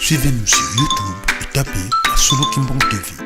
Suivez-nous sur YouTube et tapez Solo Kimbong TV.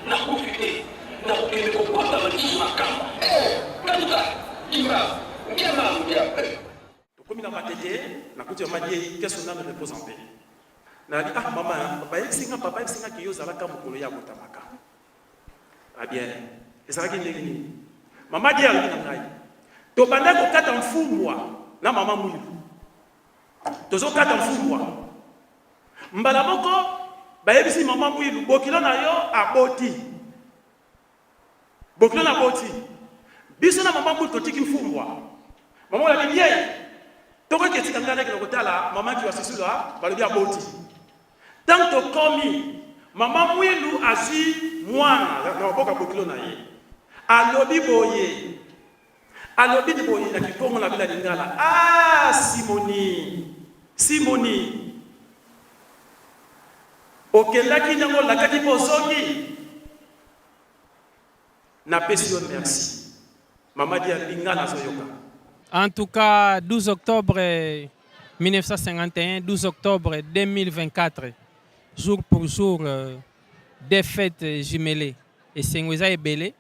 Nakufi te, nakokende kokotama lisusu na kamba. Eh, katuka, kimba, nkiama, nkia. Eh. Tokomi na Matete, nakuti mama Dieyi, que son ame repose en paix. Nalobi ah mama, bayebisi nga papa ayebisi nga ke yo ozalaka mokolo ye abotamaka. Ah bien, ezalaki ndenge nini? Mama Dieyi alobi na ngai, tobandaki kokata mfumbwa na mama Mwilu. Tozokata mfumbwa. Mbala moko bayebisi mama Mwilu, bokilo na yo aboti. Bokilo na boti. Biso na mama Mwilu totiki mfumbwa. Mama Mwilu alobi ye tokoki etika ngai nakende kotala mama Kiwa Sisula, balobi aboti. Tango tokomi, mama Mwilu azwi mwana na maboko ya bokilo na ye. Alobi boye, Alobi boye na kikongo na bino na lingala, Ah Simoni, Simoni, okendaki ndenge olakaki mpe ozongi? Napesi yo merci. Mama Di alobi ngai nazoyoka. En tout cas, 12 octobre 1951, 12 octobre 2024, jour pour jour, euh, des fêtes jumelées. Esengo eza ebele.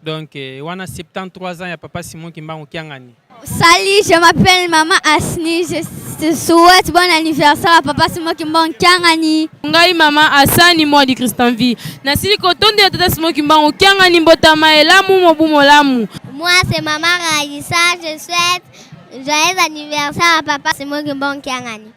Donc eh, wana 73 ans ya papa Simon Kimbangu Kiangani. Salut, je m'appelle Maman Asni. Je te souhaite bon anniversaire à Papa Simon Kimbangu Kiangani. Ngai mama Asani Mwadi Christian Vie. Nasili kotondela tata Simon Kimbangu Kiangani mbotama elamu mobu molamu. Moi c'est Maman Raïssa, je souhaite joyeux anniversaire à Papa Simon Kimbangu Kiangani.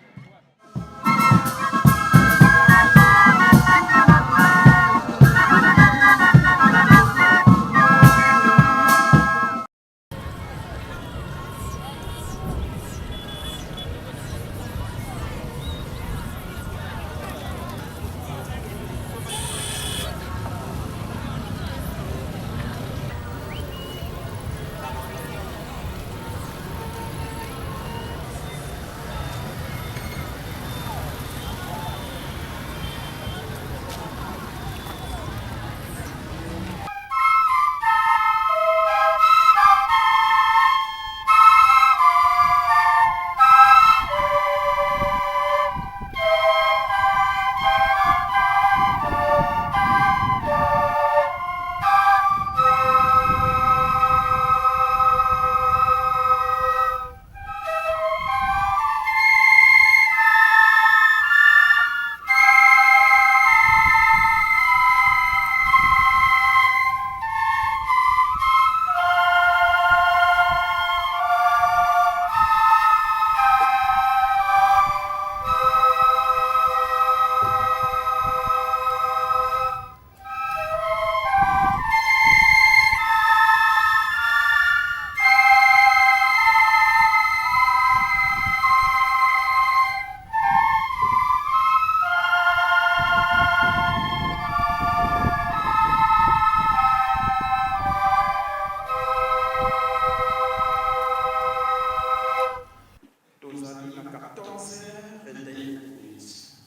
Tozali na 14h21 minutes.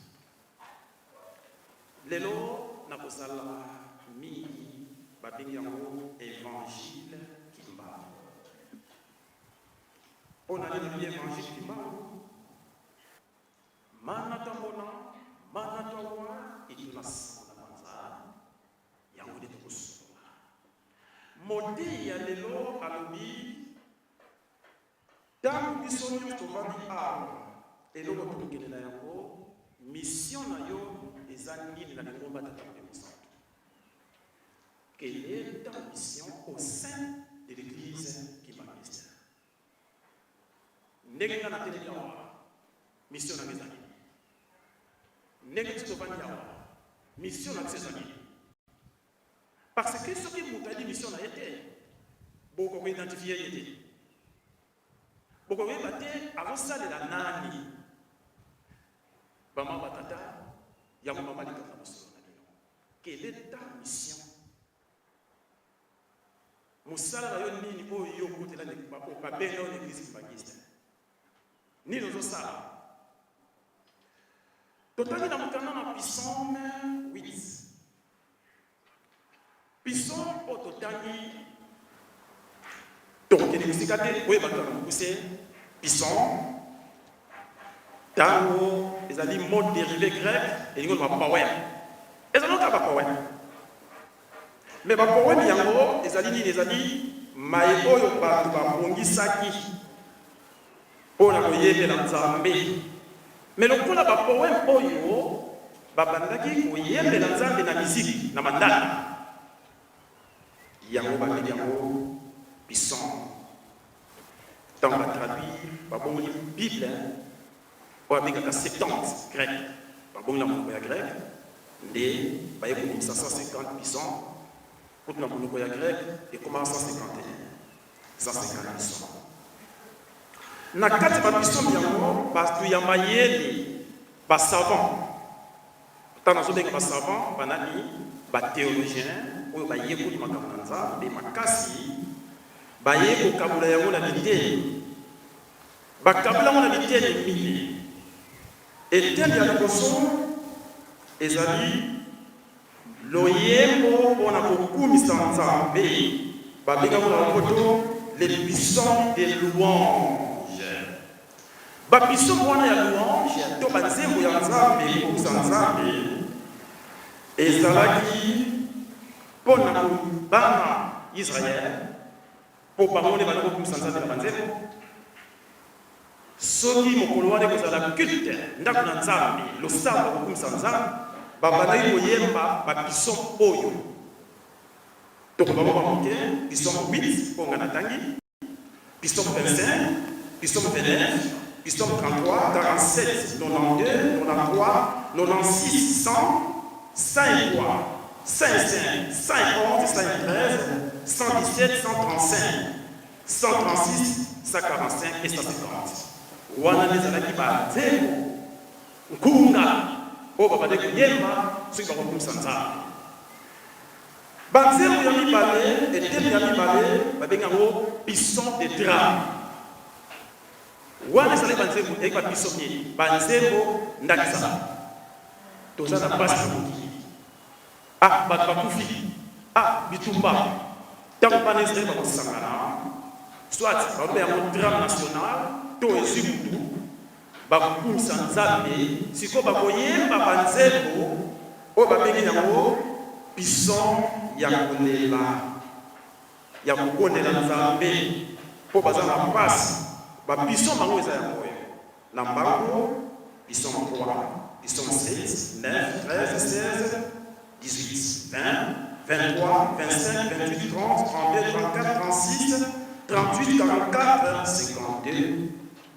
Lelo nakozala mingi babengi yango evangile Kimbangu. Mpo na nini nalobi evangile Kimbangu? Mana tambona, mana twawa, ituna sango na banza. Moteyi ya lelo alobi, Ntango biso nyonso tovandi awa, eloko tokokende na yango, mission na yo eza nini na lingomba Tata Molimo Santu? Quelle est ta mission au sein de l'Eglise Kimbanguiste? Ndenge nga natelemi awa, mission na nga eza nini? Ndenge biso tovandi awa, mission na biso eza nini? Parce que soki moto ayebi mission na ye te, bokoka ko identifier ye te. Bokoyeba te azosalela nani. Bamama batata, yango mama likambo na mosolo na bino. Quelle est ta mission? Mosala na yo nini oyo yo okotela babenga yo na eglise kimbanguiste? Nini ozosala? Totangi na mokanda na Psaume 8. Psaume oyo totangi, tokokende mosika te, koyeba kaka na mokuse. Psaume ntango ezali mot dérivé grec, elingi koloba poème. Ezali kaka bapoème, mais bapoème yango ezali nini? Ezali maye oyo bato babongisaki mpo na koyembela Nzambe. Mais lokola ba poèmes oyo babandaki koyembela Nzambe na miziki, na mandanda, yango babengi yango psaume. Ntango ba traduire, babongoli Bible oyo babengaka Septante grec, babongoli na monoko ya grec, nde baye kobimisa 150 psaumes. Kutu na monoko ya grec ekomaka 151. 150 psaumes. Na kati ba psaumes yango, bato ya mayele, ba savants, ntango nazobenga ba savants, banani? Ba théologiens oyo bayekoli makambo na Nzambe makasi, baye kokabola yango na biteni. Bakabola yango na biteni mine. Eteni ya liboso ezali Loyembo mpo na kokumisa Nzambe, babengi yango na lopoto les psaumes de louange. Ba psaumes wana ya louange to ba nzembo ya Nzambe, kokumisa Nzambe, ezalaki mpo na bana Israël, mpo bango nde bazali kokumisa Nzambe na banzembo. Soki mokolo wana ekozala culte, ndako na Nzambe, losambo kokumisa Nzambe, babandaki koyemba ba psaumes oyo. Tokoloba mwa moke, psaume 8 oyo ngai natangi, psaume 25, psaume 29, psaume 33, 47, 92, 93, 96, 100, 103, 105, 111, 113, 117, 135, 136, 145 et 150. Wana nde ezalaki banzembo nkunga oyo babandaki koyemba soki bakokumisa Nzambe. Banzembo ya mibale, eteni ya mibale, babengi yango psaume de drame. Wana ezalaki banzembo, ezalaki ba psaume nini? Banzembo ndakisa toza na pasi na mokili. Ah, bato bakufi. Ah, bitumba. Ntango bana Israël bakosangana, soit baloba yango drame national to ezwi mutu, bakokumisa Nzambe. Sikoyo bakoyemba banzembo oyo babengi yango psaume ya kolela, ya kobondela Nzambe mpo baza na mpasi. Ba psaume yango eza yango oyo na mbango: psaume 3, psaume 7, 9, 13, 16, 18, 20, 23, 25, 28, 30, 32, 34, 36, 38, 44, 52,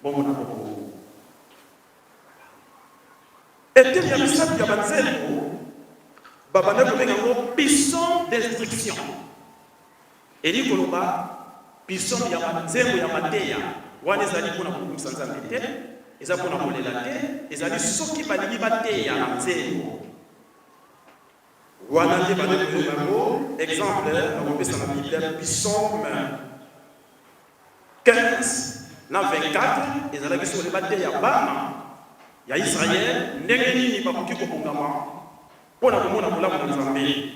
bongo na bongo. Eteni ya misato ya banzembo babandaki kobenga yango psaume d'instruction, elingi koloba psaume ya banzembo ya mateya. Wana ezali mpona kokumisa Nzambe te, eza mpona kolela te, ezali soki balingi bateya na nzembo wana nde bandi koyemba yango. Exemple nakopesa na Bible, psaume 15 na 24, ezalaki soki bateya bana ya Israël ndenge nini bakoki kobongama mpo na komona bolamu na Nzambe.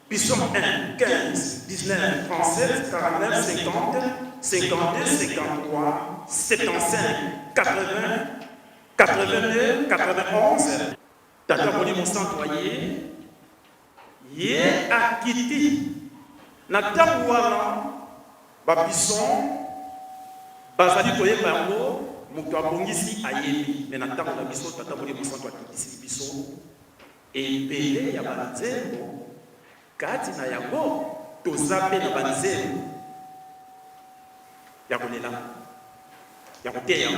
Psaume 1, 15, 19, 37, 49, 50, 52, 53, 75, 80, 82, 91. Tata Molimo Santu aye, ye akiti. Na ntango wana ba psaumes bazali koyemba yango, moto abongisi ayembi, mais na ntango na biso Tata Molimo Santu akitisi biso ebele ya ba nzembo, kati na yango toza mpe na ba nzembo ya kolela, ya koteya,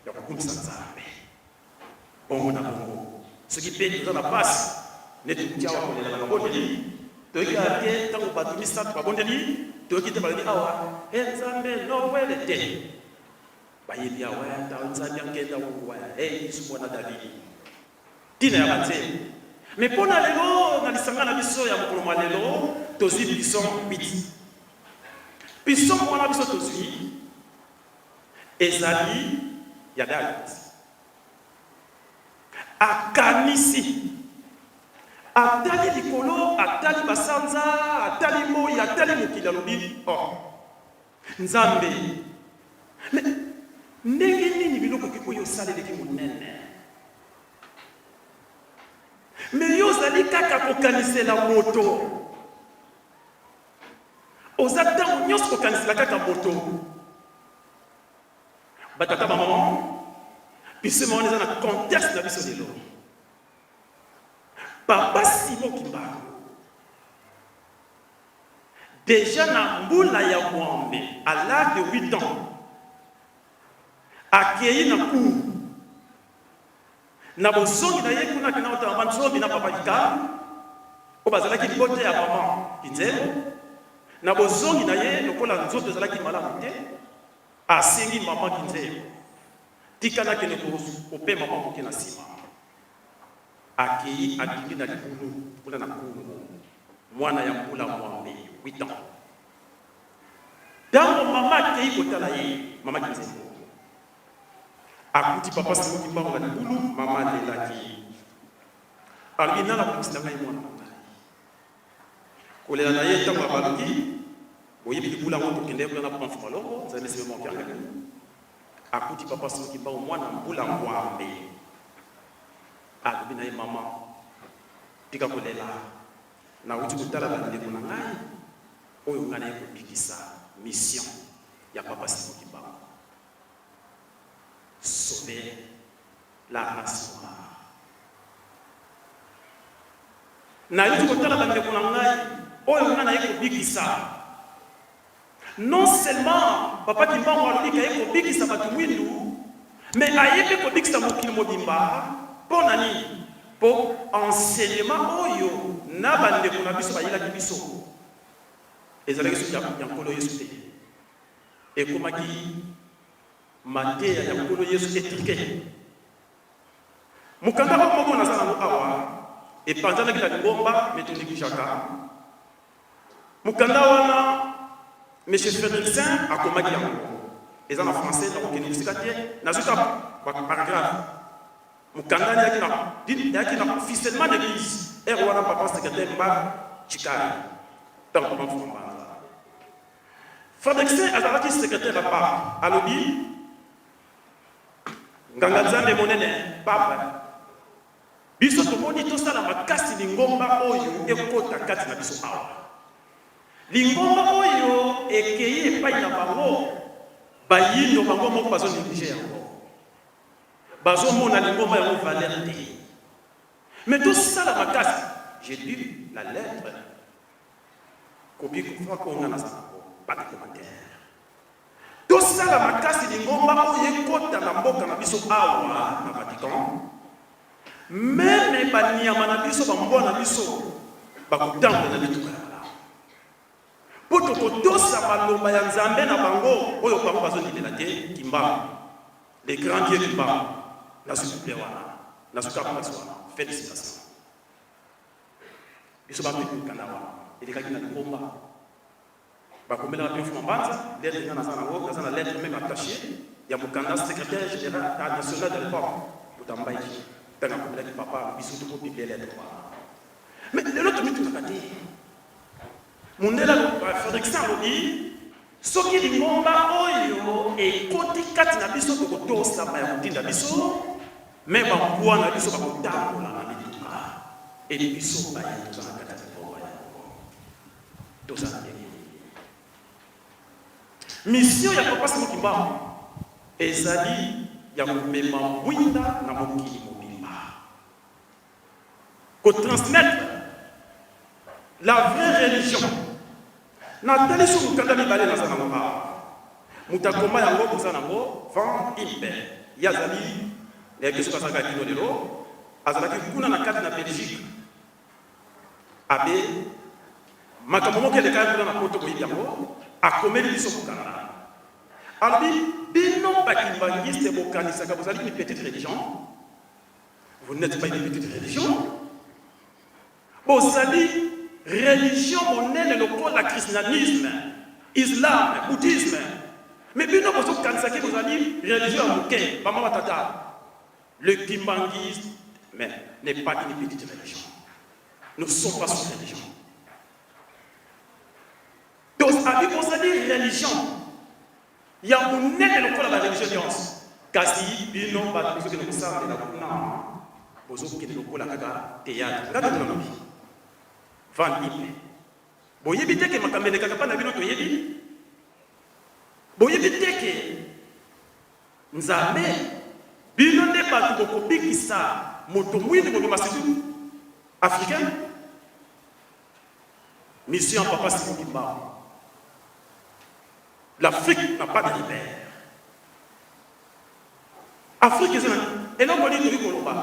ya kokumisa Nzambe. Bongo na bongo, soki mpe toza na pasi, nde tokuti awa kolela na mabondeli, toyoki kaka te ntango bato misato babondeli, toyoki te balobi awa e Nzambe nowele te, bayebi awa ta Nzambe ankenda wuwa e Yesu mwana Davidi, ntina ya banzembo. Me mpo na lelo, na lisanga na biso ya mokolo mwa lelo, tozwi psaume 8. Psaume wana biso tozwi Ezali ya Davidi. Akanisi, atali likolo, atali basanza, atali moi, atali mokili, alobi, Oh, Nzambe, mais ndenge nini biloko oyo osala eleki monene? Mais yo ozali kaka kokanisela moto. Oza tango nionso kokanisela kaka moto. Ba tata ba maman, pisema wana eza na contexte na biso lelo. Papa Simon Kimbangu dejà na mbula ya mwambe à l'âge de 8 ans akeyi na cour. Na bozongi na ye kuna, akenda kotala mama Nzombi na papa Kikala, oyo bazalaki libota ya mama Kinzembo. Na bozongi na ye, lokola nzoto ezalaki malamu te, asengi mama Kinzembo, Tika nakende kopema mwa moke. Na nsima, akei, adindi na libulu kuna na Kungu, mwana ya mbula mwambe, 8 ans. Ntango mama akei kotala ye, mama Kinzembo, Akuti papa Simon Kimbangu na libulu, mama alelaki. Alobi nani akobikisela ngai mwana na ngai? Kolela na ye ntango abaluki, boyebi libulu yango tokendeki kuna na Pamfu Malongo, Nzambe Simon Mokiangani. Akuti papa Simon Kimbangu mwana mbula mwambe. Alobi na ye mama, tika kolela, nawuti kotala bandeko na ngai oyo ngai naye kobikisa, mission ya papa Simon Kimbangu. Sauver la race noire. Nayuti kotala bandeko na ngai oyo ngai naye kobikisa. Non seulement Papa Kimbangu alobi ke aye kobikisa bato mwindu, mais aye mpe kobikisa mokili mobimba. Mpo na nini? Mpo enseignement oyo na bandeko na biso bayelaki biso ezalaki soki ya Nkolo Yesu te. Ekomaki mateya ya Nkolo Yesu etrike. Mokanda oyo moko naza nango awa epanzanaki na lingomba mais to negligeaka mokanda wana. Monsieur Fredriksen akomaki yango, eza na français, nakokende mosika te, nazwi kaka ba paragraphe. Mokanda eyaki na eyaki na officiellement na eglise heure wana papa secretaire Mba Tshikari, ntango papa Mfuma Mbanza. Fredriksen azalaki secretaire ya pape, alobi, Nganga-nzambe monene, pape, biso tomoni tosala makasi lingomba oyo ekota kati na biso awa. Lingomba oyo ekei epai na bango, bayindo bango moko bazo negliger yango. Bazomona lingomba yango valeur te. Mais tosala makasi. J'ai lu la lettre. Copie conforme oyo nga naza nango, pas de commentaire. Tosala makasi lingomba oyo ekota na mboka na biso awa na Vatican, meme ba nyama na biso, ba mbwa na biso bakotambola na mituka ya malamu. Po tokotosa maloba ya Nzambe na bango oyo bango bazondimela te, Kimbangu, le grand Dieu Kimbangu, nazwi couplet wana, nazwi kaka place wana. Felicitations. Biso ba mpe mokanda wana elekaki na lingomba, bakomelaka mpe Mfuma Mbanza lettre. Nga naza nango, naza na lettre meme attaché ya mokanda secrétaire général national de l'époque Mutambaiki, ntango akomelaki papa biso tokopublier lettre wana. Mais lelo tomitunaka te. Mondele Fredriksen alobi soki lingomba oyo ekoti kati na biso, tokotosama ya kotinda biso, me bambwa na biso bakotambola na mituka, e biso baye toza na kati ya lingomba yango. Tozala ndenge nini? Mission ya Papa Simon Kimbangu ezali ya komema mwinda na mokili mobimba, ko transmettre la vraie religion. Natali so mokanda mibale naza nango awa, moto akoma yango boza nango Van Impe, ye azali nayebi soki azalaka kino lelo, azalaki kuna na kati na Belgique. Abe makambo moko elekaki kuna na poto, boyebi yango, akomeli biso mokanda, alobi bino ba kimbanguiste bokanisaka bozali une petite religion, vous n'êtes pas une petite religion, bozali religion monene lokola christianisme, islam, bouddhisme, mais bino bozokanisaki bozali religion ya moke. Bamama tata, le kimbanguisme n'est pas une petite religion. Nous ne sommes pas sous religion. Donc, abi bozali religion ya monene lokola ba religion nyonso, kasi bino bato bozokende kosambela kuna, bozokende lokola kaka théâtre. Nga nde nalobi Van Impe, boyebi te ke makambo elekaka mpa na bino, toyebi. Boyebi te ke Nzambe, bino nde batu bokobikisa moto mwindu mobimba surtout africain. Mission ya Papa Simon Kimbangu, l'Afrique n'a pas de leader. Afrique eza na eloko nini tokoki koloba?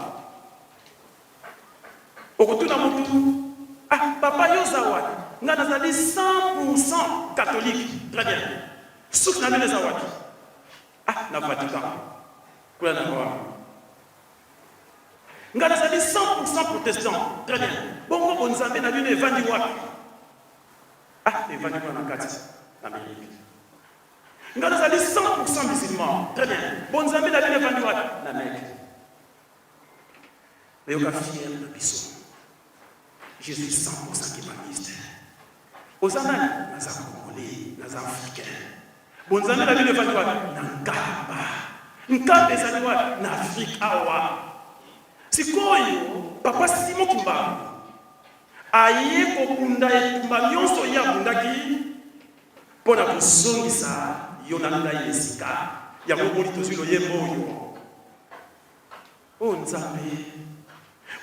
Okotuna mutu, ah papa yo oza wapi? Nga nazali 100% catholique. Très bien. Suki na bino eza wapi? Ah na Vatican. Kuna na Rome. Nga nazali 100% protestant. Très bien. Bongo bonzambe na bino evandi wapi? Ah evandi kuna na kati na Amerique. Nga nazali 100% musulman. Très bien. Bonzambe na bino evandi wapi? Na Mecque. Nayoka fier na biso. Je suis 100% kimbanguiste. Oza nani? Naza congolais, naza africain. Bonzambe na bino evandi wapi? Na Nkamba. Nkamba ezali wapi? Na Afrique awa. Sikoyo papa Simon Kimbangu aye kobunda etumba nyonso ye abundaki mpo na kozongisa yo na ngai esika yango. Omoni tozwi loyembo oyo. O Nzambe,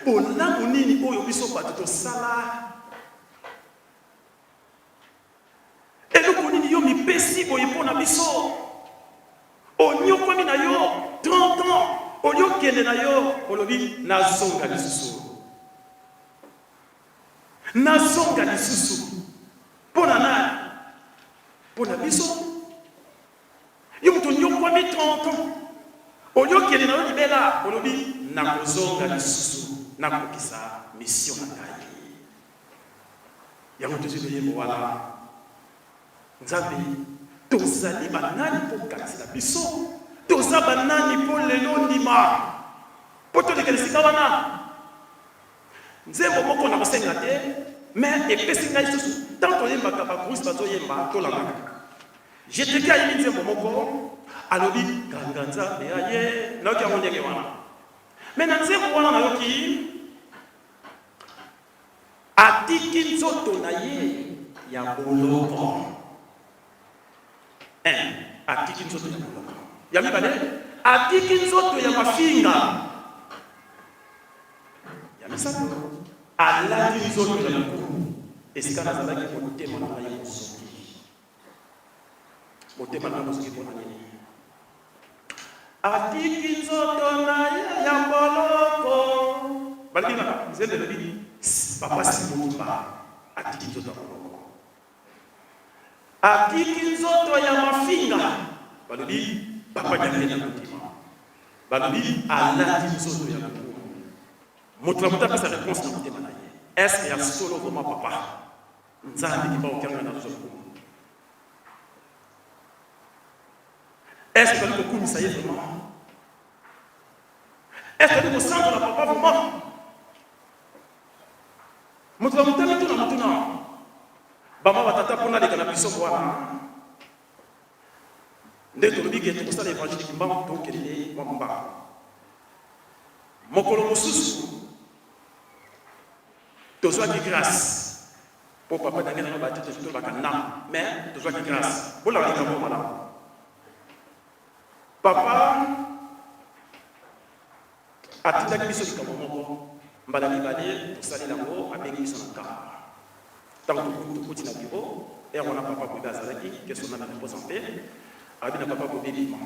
bolamu nini oyo biso bato tosala? Eloko nini yo mipesi boye mpo na biso? Onyokwami na yo 30 ans, olie okende na yo, olobi nazonga lisusu, nazonga lisusu. Mpo na nani? Mpo na biso. Yo moto onyokwami 30 ans, olie okende na yo libela, olobi nakozonga lisusu nakokisa mission na ngai. Yango tozwi loyembo wana. Nzambe, tozali banani mpo okanisela biso? Toza banani mpo lelo ondima mpo toleka na esika wana? Nzembo moko nakosenga te, mais epesi ngai lisusu tant toyembaka, ba choriste bazoyemba, tolandaka. Jeteke ayembi nzembo moko, alobi nganga Nzambe aye, nayoki yango ndenge wana. Mais na nzembo wana nayoki atiki nzoto na ye ya boloko. Un, atiki nzoto ya boloko. Ya mibale, atiki nzoto ya mafinga. Ya misato, alati nzoto ya lokumu. Esika nazalaki motema na ngai mozoki. Motema na ngai mozoki mpo na nini? Atiki nzoto na ye ya boloko. Balobi kaka nzembo elobi papa Simon Kimbangu atiki nzoto ya boloko. Atiki nzoto ya mafinga. Balobi papa Diangienda Kuntima. Balobi alati nzoto ya lokumu. Moto na moto apesa reponse na motema na ye. Est-ce que ya solo vraiment papa Nzambe Kimbangu Kiangani azozwa lokumu? Est-ce que tozali kokumisa ye vraiment? Est-ce que tozali kosanzola papa vraiment? Moto na moto amituna motuna. Bama batata mpo naleka na biso wana nde tolobi ke tokosala évangile Kimbangu, tokende mwa mbangu. Mokolo mosusu tozwaki grâce. Po papa Daniel na ba te tolobaka na mais tozwaki grâce. Bolanda likambo malamu. Papa atindaki biso likambo moko mbala mibale tosali yango, abengi biso na nkamba. Ntango tokuti na bureau, heure wana papa Bobe azalaki, que son âme repose en paix, alobi na papa Bobe bima.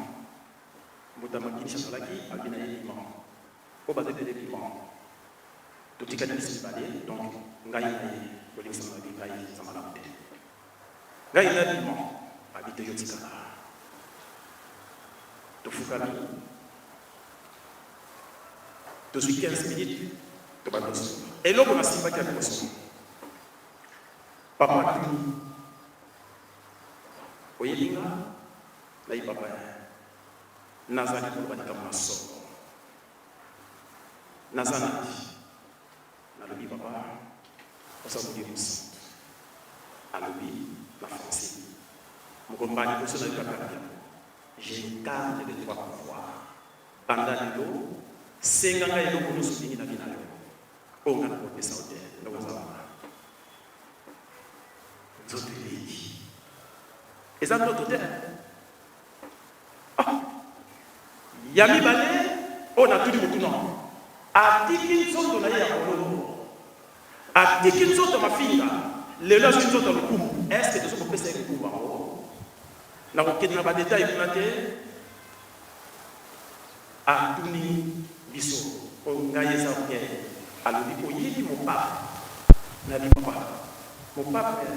Mbuta Makinisha azalaki, alobi na ye bima. Oyo baza ebele bima. Totikali biso mibale, donc ngai na ye, bolimbisa nga nalobi ngai eza malamu te. Ngai na bima, abi te yo tikala. Tofukami, tozwi 15 minutes, tobandi kosolola. Eloko nasimbaki ya liboso, papa atuni, oyebi nga? Nayi papa, nazali koloba likambo na solo. Naza nani? Nalobi papa oza molimo santu. Alobi na français moko mbala liboso nayokaka yango. J'incarne les trois pouvoirs. Banda lelo senga ngai eloko nyonso olingi na vie na yo. Oyo ngai nakopesa yo te ndenge oza wana. Nzoto eleki. Eza ndoto te. Ah! Ya mibale oyo natuni motuna, atiki nzoto na ye ya boloko, atiki nzoto ya mafinga, lelo azwi nzoto ya lokumu, est-ce que tozo kopesa ye lokumu yango? Nakokende na ba details kuna te. Atuni biso oyo ngai eza orgueil, alobi oyebi mopape? Nabi papa, mopape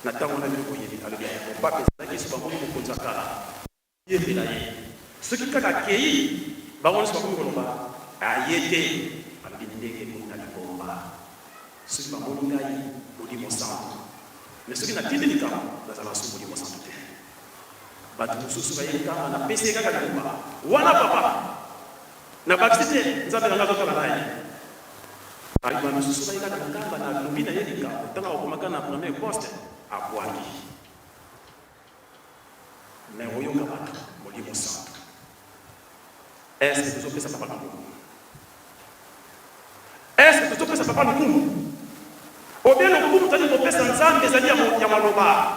na tango wana bino boyebi? Alobi eh, mopape ezalaki soki bamoni mokonzi ya kala yembela ye, soki kaka akeyi bango nionso bakomi koloba aye te. Alobi ndenge ekomi na lingomba, soki bamoni ngai Molimo Santu, mais soki natindi likambo nazalaka susu Molimo Santu te. Bato mosusu baye nkamba napesi ye kaka liloba wana papa nabakisi te nzambe na ngai azotala ngai. Bato misusu baye kaka nkamba nalobi na ye likambo ntango akomaka na premier poste abwaki. Mais oyoka bato Molimo Santu. Est-ce que tozopesa papa lokumu? Est-ce que tozopesa papa lokumu? Obie lokumu tozali kopesa Nzambe ezali ya maloba.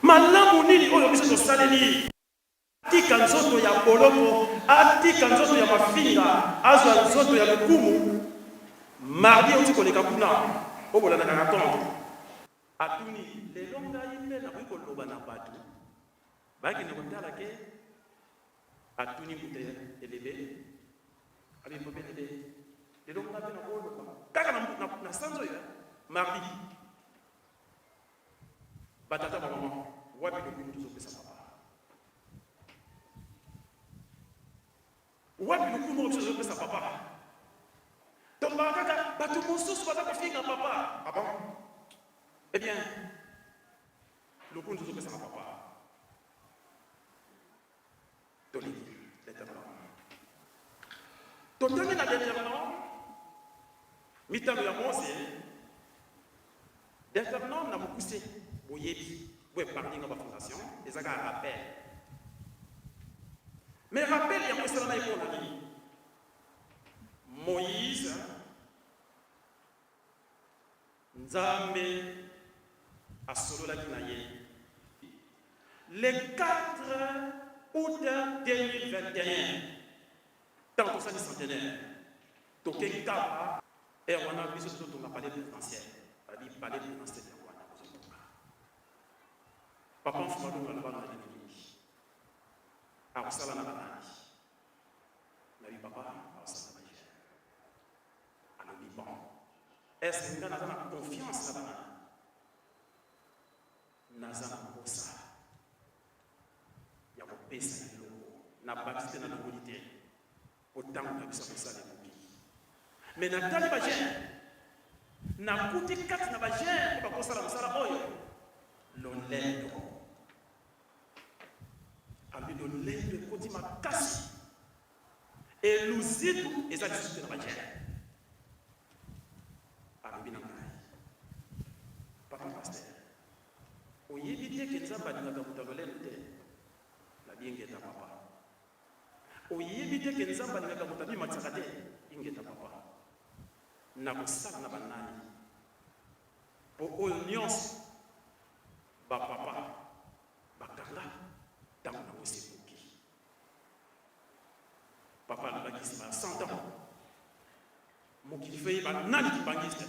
Malamu nini oyo biso tosaleli? Atika nzoto ya boloko, atika nzoto ya mafinga, azwa nzoto ya lokumu. Mardi euti koleka kuna, oyo bolandaka na compte. Atuni, lelo ngai mpe nakoki koloba na bato Bakende kotala ke atuni mbuta ya elebe abi papa elebe lelo nga mpe nakoloba kaka na, na, na sanza oyo mardi batata bamama wapi lokumu tozopesa papa wapi lokumu oyo biso tozopesa papa tolobaka kaka bato mosusu baza kofinga papa ah bon eh bien Lokumu tozopesa na papa tolingi Deuteronome. Totangi na Deuteronome mitano ya Mose. Deuteronome na mokuse boyebi bo epargne nga ba fondation eza kaka rappel. Mais rappel yango esalamaki mpo na nini? Moïse Nzambe asololaki na ye le 4 aout 2021 ntango tosali centenaire toke Nkamba. Heure wana biso tozotonga palais présidentiel, babi palais présidentiel yango wana bozotonga. Papa Mfuma Longo aloba na nini mingi akosala na banani? Nabi papa akosala na bajeune. Alobi bon, est ce que nga naza na confiance na bana? Naza na posa ya kopesa eloko na bakisi te, nalongoli te po ntango na biso ya kosala ekoki. Mais natali ba jeune, nakuti kati na ba jeune oyo bakosala mosala oyo lolendo. Alobi lolendo ekoti makasi. Eluzitu eza lisusu te na ba jeune. Alobi na ngai, papa pasteur, oyebi te ke Nzambe alingaka moto ya lolendo te? Nabi ingeta papa. Oyebi te ke Nzambe alingaka moto amimatisaka te? Ingeta papa. Nakosala na banani? Mpo oyo nyonso ba papa bakanga ntango nango esi ekoki. Papa alobaki nsima ya 100 ans mokili fo eyeba nani kimbanguiste.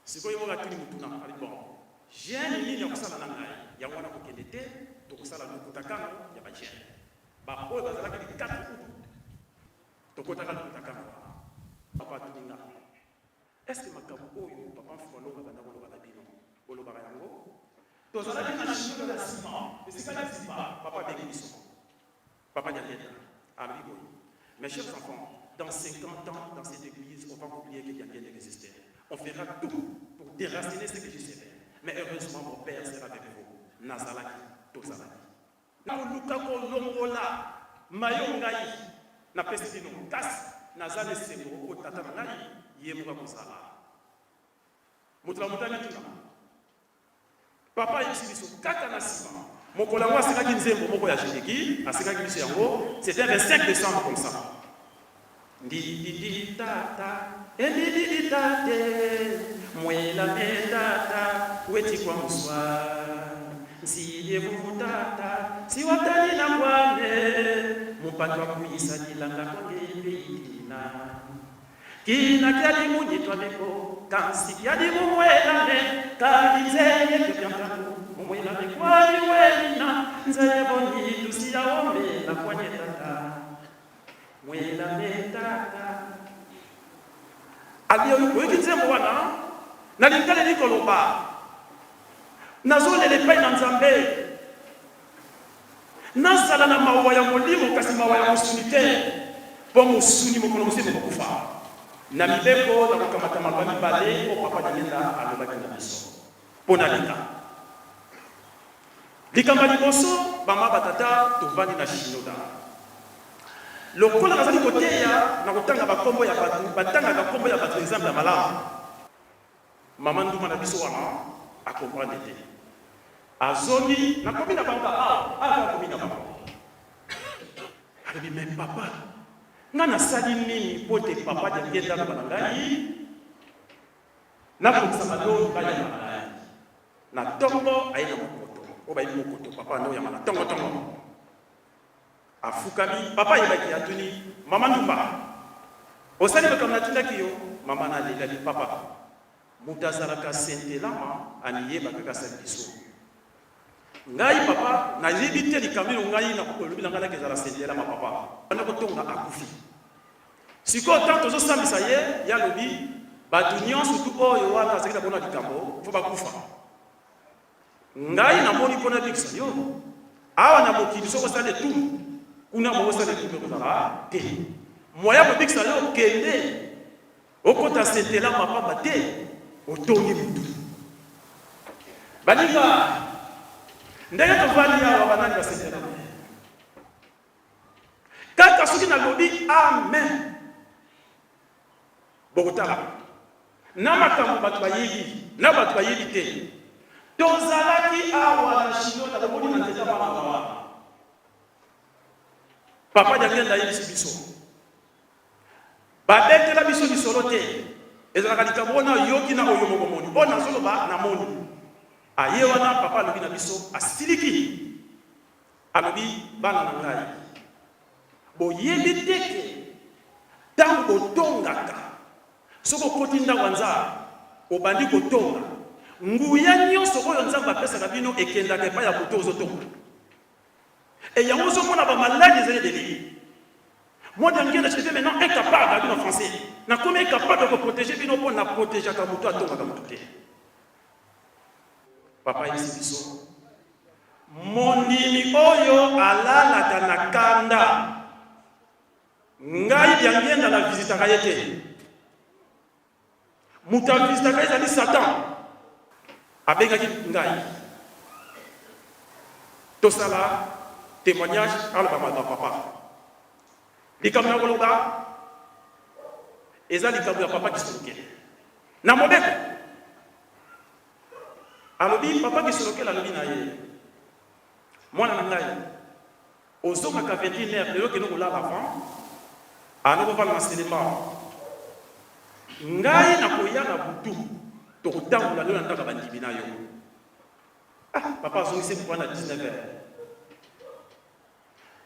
Sikoyo ye moko atuni motuna, alobi bon, jeune nini akosala na ngai? Yango wana kokende te, tokosala lokuta kano ya ba jeune ba oyo bazalaki le 4 aout, tokotaka lokuta kano wana. Papa atuni nga, Est ce que makambo oyo papa Mfuma Longo abanda koloba na bino, bolobaka yango? Tozalaki na chinois na sima, esika liziba, papa abengi biso. Papa Diangienda alobi boye, Mes chers enfants, dans 50 ans, dans cette eglise, on va oublier que Diangienda existait. On fera tout pour déraciner ce que j'ai semé. Mais heureusement, mon père sera avec vous. Nazalaki, tozalaki. Nakoluka kolongola mayo ngai napesi bino, kasi naza na esengo mpo Tata na ngai ye moko akozala. Moto na moto amituna. Papa ayebisi biso kaka na nsima mokolo yango asengaki nzembo moko ya Jedeki, asengaki biso yango, c'était un 25 décembre comme ça. Ndididi tata, endididi tate, mwela me tata, weti kwa muswa. Nsiye vuvu tata, siwatali na kwane, mupatu akuyisa dilanga konge ipeidina. Kina kiali munyitwa meko, kansi kiali mumwela me, kali nzeye kyopyantangu, mumwela me kwali welina, nzeye boni tusiya omela kwanye tata. Abi oyoki nzembo wana na lingala elingi koloba nazolela epai na Nzambe nazala na mawa ya molimo kasi mawa ya mosuni te mpo mosuni mokolo mosusu ekokufa na mibeko na kokamata maloba mibale oyo papa Diangienda alobaki na biso mpo na linga Likambo ya liboso, bama batata tovandi na Shinoda. Lokola nazali koteya na kotanga bakombo ya bato, batangaka kombo ya bato exemple ya malamu. Mama nduma na biso wana a comprendre te. Azongi nakomi na bango awa, awa nakomi na bango. Alobi mais papa, nga nasali nini mpo te papa Diangienda aloba na ngai Nakokisa malongi bayamba ngai na tongo aye na mokoto oyo bayebi mokoto papa ando oyamba na tongo tongo afukami papa ayebaki atuni mama ndumba osali makambo natindaki yo mama nalelaki papa moto azalaka sentelama amiyeba kaka asali biso ngai papa nayebi te likambo ino ngai olobi na ngai naki ezala sentelama papa banda kotonga akufi Sikoyo tango tozo sambisa ye, ye alobi batu nionso tout oyo wana azalaki na bango na likambo faut bakufa. Ngai namoni mpo nabikisa yo awa na mokili, soki osali etumbu kuna moyen osala etumbu ekozala te. Moyen ya kobikisa yo, kende okota sentelama pamba te otongi mutu. Baninga, ndenge tovandi awa banani basentelama? Kaka soki nalobi amen, bokotala na makambo bato bayebi na bato bayebi te. Tozalaki awa na Shinoda, bomoni na nzete ya manga wana. Papa Diangienda ayebisi biso, babetela biso lisolo te, ezalaka likambo oyo nayoki na oyo moko moni, oyo nazoloba namoni. Aye wana papa alobi na biso, asiliki Alobi, Bana na ngai, boyebi te ke tango botongaka, soki okoti ndako ya Nzambe, obandi kotonga, nguya nyonso oyo Nzambe apesaka bino ekendaka epai ya moto oyo ozotonga. E yango ozomona ba maladi ezali ebele. Moi Diangienda, je deviens maintenant incapable, alobi na français, nakomi incapable ya ko proteger bino mpo na protegeaka moto atongaka moto te. Papa ayebisi biso mondimi oyo alalaka na kanda, ngai Diangienda na visitaka ye te. Moto avisitaka ye ezali Satan. Abengaki ngai tosala témoignage, aloba maloba papa. Likambo na koloba eza likambo ya papa Kisolokele na mobeko. Alobi papa Kisolokele alobi na ye, mwana na ngai ozongaka 21 heures lelo kende kolala avant ano kovanda na selema ngai nakoya na butu. Tokotambola lelo na ndako ya bandimi na yo. Ah, papa azongisi mokwa na 19 heures.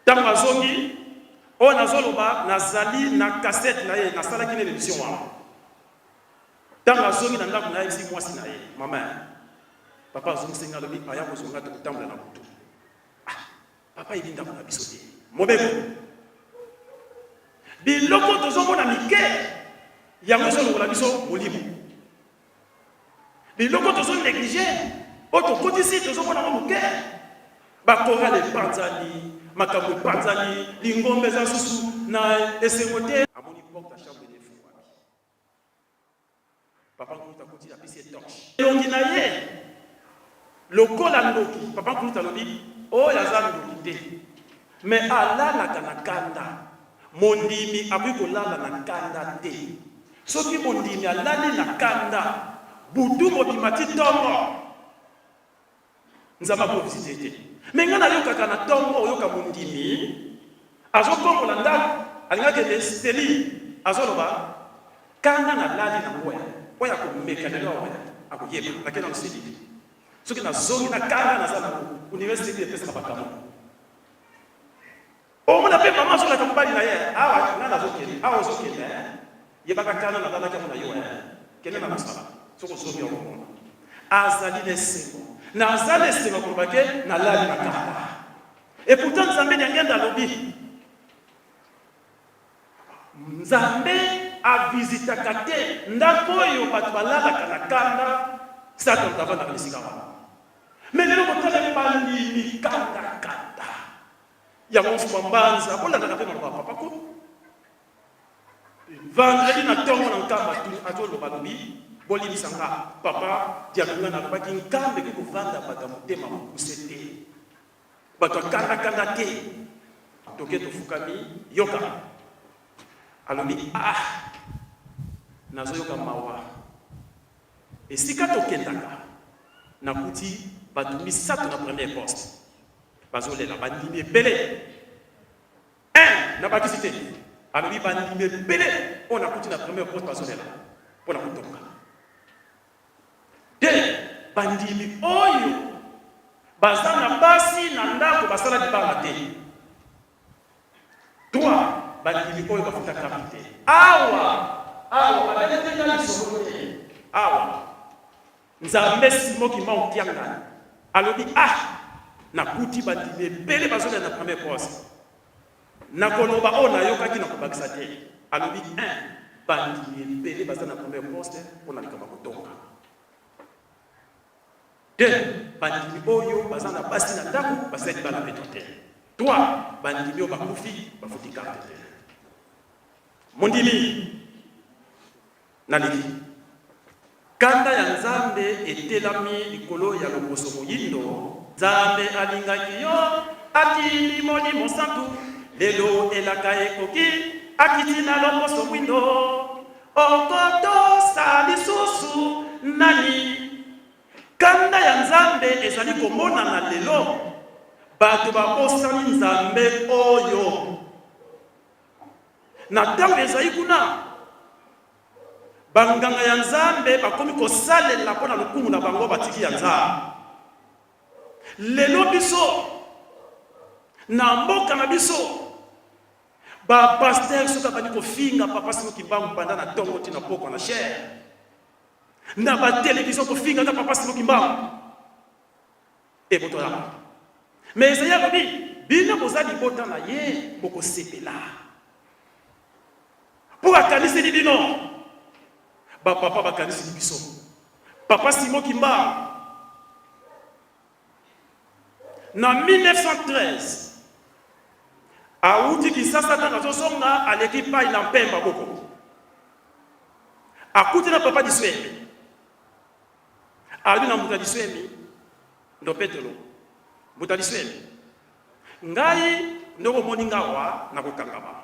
Ntango azongi, oyo nazoloba nazali na cassette na ye, nasalaki nini émission wana. Ntango azongi na ndako na ye, ayebisi mwasi na ye, mama, papa azongisi ngai, alobi aya kozwa ngai, tokotambola na butu. Ah, papa ayebi ndako na biso te. Mobeko. Biloko tozomona mike, yango ezolongola biso molimo. Biloko tozo neglige oyo tokotisi tozomona yango moke. Ba chorale epanzani, makambo epanzani, lingomba eza susu na esengo te. Amoni porte ya chambre efungwami. Papa Nkulutu akoti, apesi ye torche. Elongi na ye lokola ndoki. Papa Nkulutu alobi oyo aza ndoki te, mais alalaka na kanda. Mondimi akoki kolala na kanda te. Soki mondimi alali na kanda butu mobima ti tongo, Nzambe akovisite te. Mais ngai nayokaka na tongo, oyoka mondimi azokombola ndako, alingi akende steli, azoloba kanda nalali na ngo oyo akomeka lelo awa akoyeba nakende na steli. Soki nazongi na kanda naza nango, université epesaka bakambo. Omona mpe mama azolaka mobali na ye, awa nga nazokende, awa ozokende, yebaka kanda nalalaki yango na yo, kende na mosala, soki ozongi okomona azali na esengo. Naza na esengo koloba ke nalali na kanda. Et pourtant Nzambe Diangenda alobi Nzambe avisitaka te ndako oyo bato balalaka na kanda, Satan avandaka na esika wana. Mais lelo kotala bandimi kanda kanda. Yango mfuma mbanza bolandaka mpe maloba ya papa ko. Vendredi na ntongo na Nkamba azoloba, alobi bolimbisa nga papa Dialungana, alobaki Nkamba ekoki kovanda bato ya motema mokuse te, bato ya kandakanda te. Toke tofukami, yoka alobi ah, nazoyoka mawa esika tokendaka nakuti bato misato na premier poste bazolela, bandimi ebele. Un nabakisi te, alobi bandimi ebele oyo nakuti na premier poste bazolela mpo na kotonga. Deux, bandimi oyo baza na basi na ndako basala libala te. Trois, bandimi oyo bafuta carte te. Awa awa babeteli nga lisolo te. Awa Nzambe Simon Kimbangu Kiangani alobi ah, nakuti bandimi ebele bazolela na premier poste. Nakoloba oyo nayokaki, nakobakisa te. Alobi 1, bandimi ebele baza na premier poste mpo na likambo ya kotonga. 2, bandimi oyo baza na basi na ndako basali libala mpeto te. 3, bandimi oyo bakufi bafuti carte te. Mondimi nalingi kanda ya Nzambe etelami likolo ya loposo moyindo. Nzambe alingaki yo, atindi Molimo Santu, lelo elaka ekoki, akiti na loposo mwindo. Okotosa lisusu nani? Kanda ya Nzambe ezali komonana lelo, bato babosani Nzambe oyo na ntango ezali kuna. Banganga ya Nzambe bakomi kosalela mpo na lokumu na bango, batiki ya Nzambe. Lelo biso na mboka na biso ba pasteur soki abandi kofinga papa Simon Kimbangu banda na ntongo ti na pokwa na chaire na ba television kofingaka papa Simon Kimbangu ebotolaka. Mais Esaïe alobi bino boza libota na ye, bokosepela mpo akaniseli bino. Bapapa bakaniseli biso. Papa Simon Kimbangu na 1913 awuti Kinshasa, ntango azozonga aleki pai na Mpemba boko akuti na papa Diswemi. Alobi na mbuta Diswemi, ndo Petelo, mbuta Diswemi, ngai ndenge omoni nga awa nakokangama,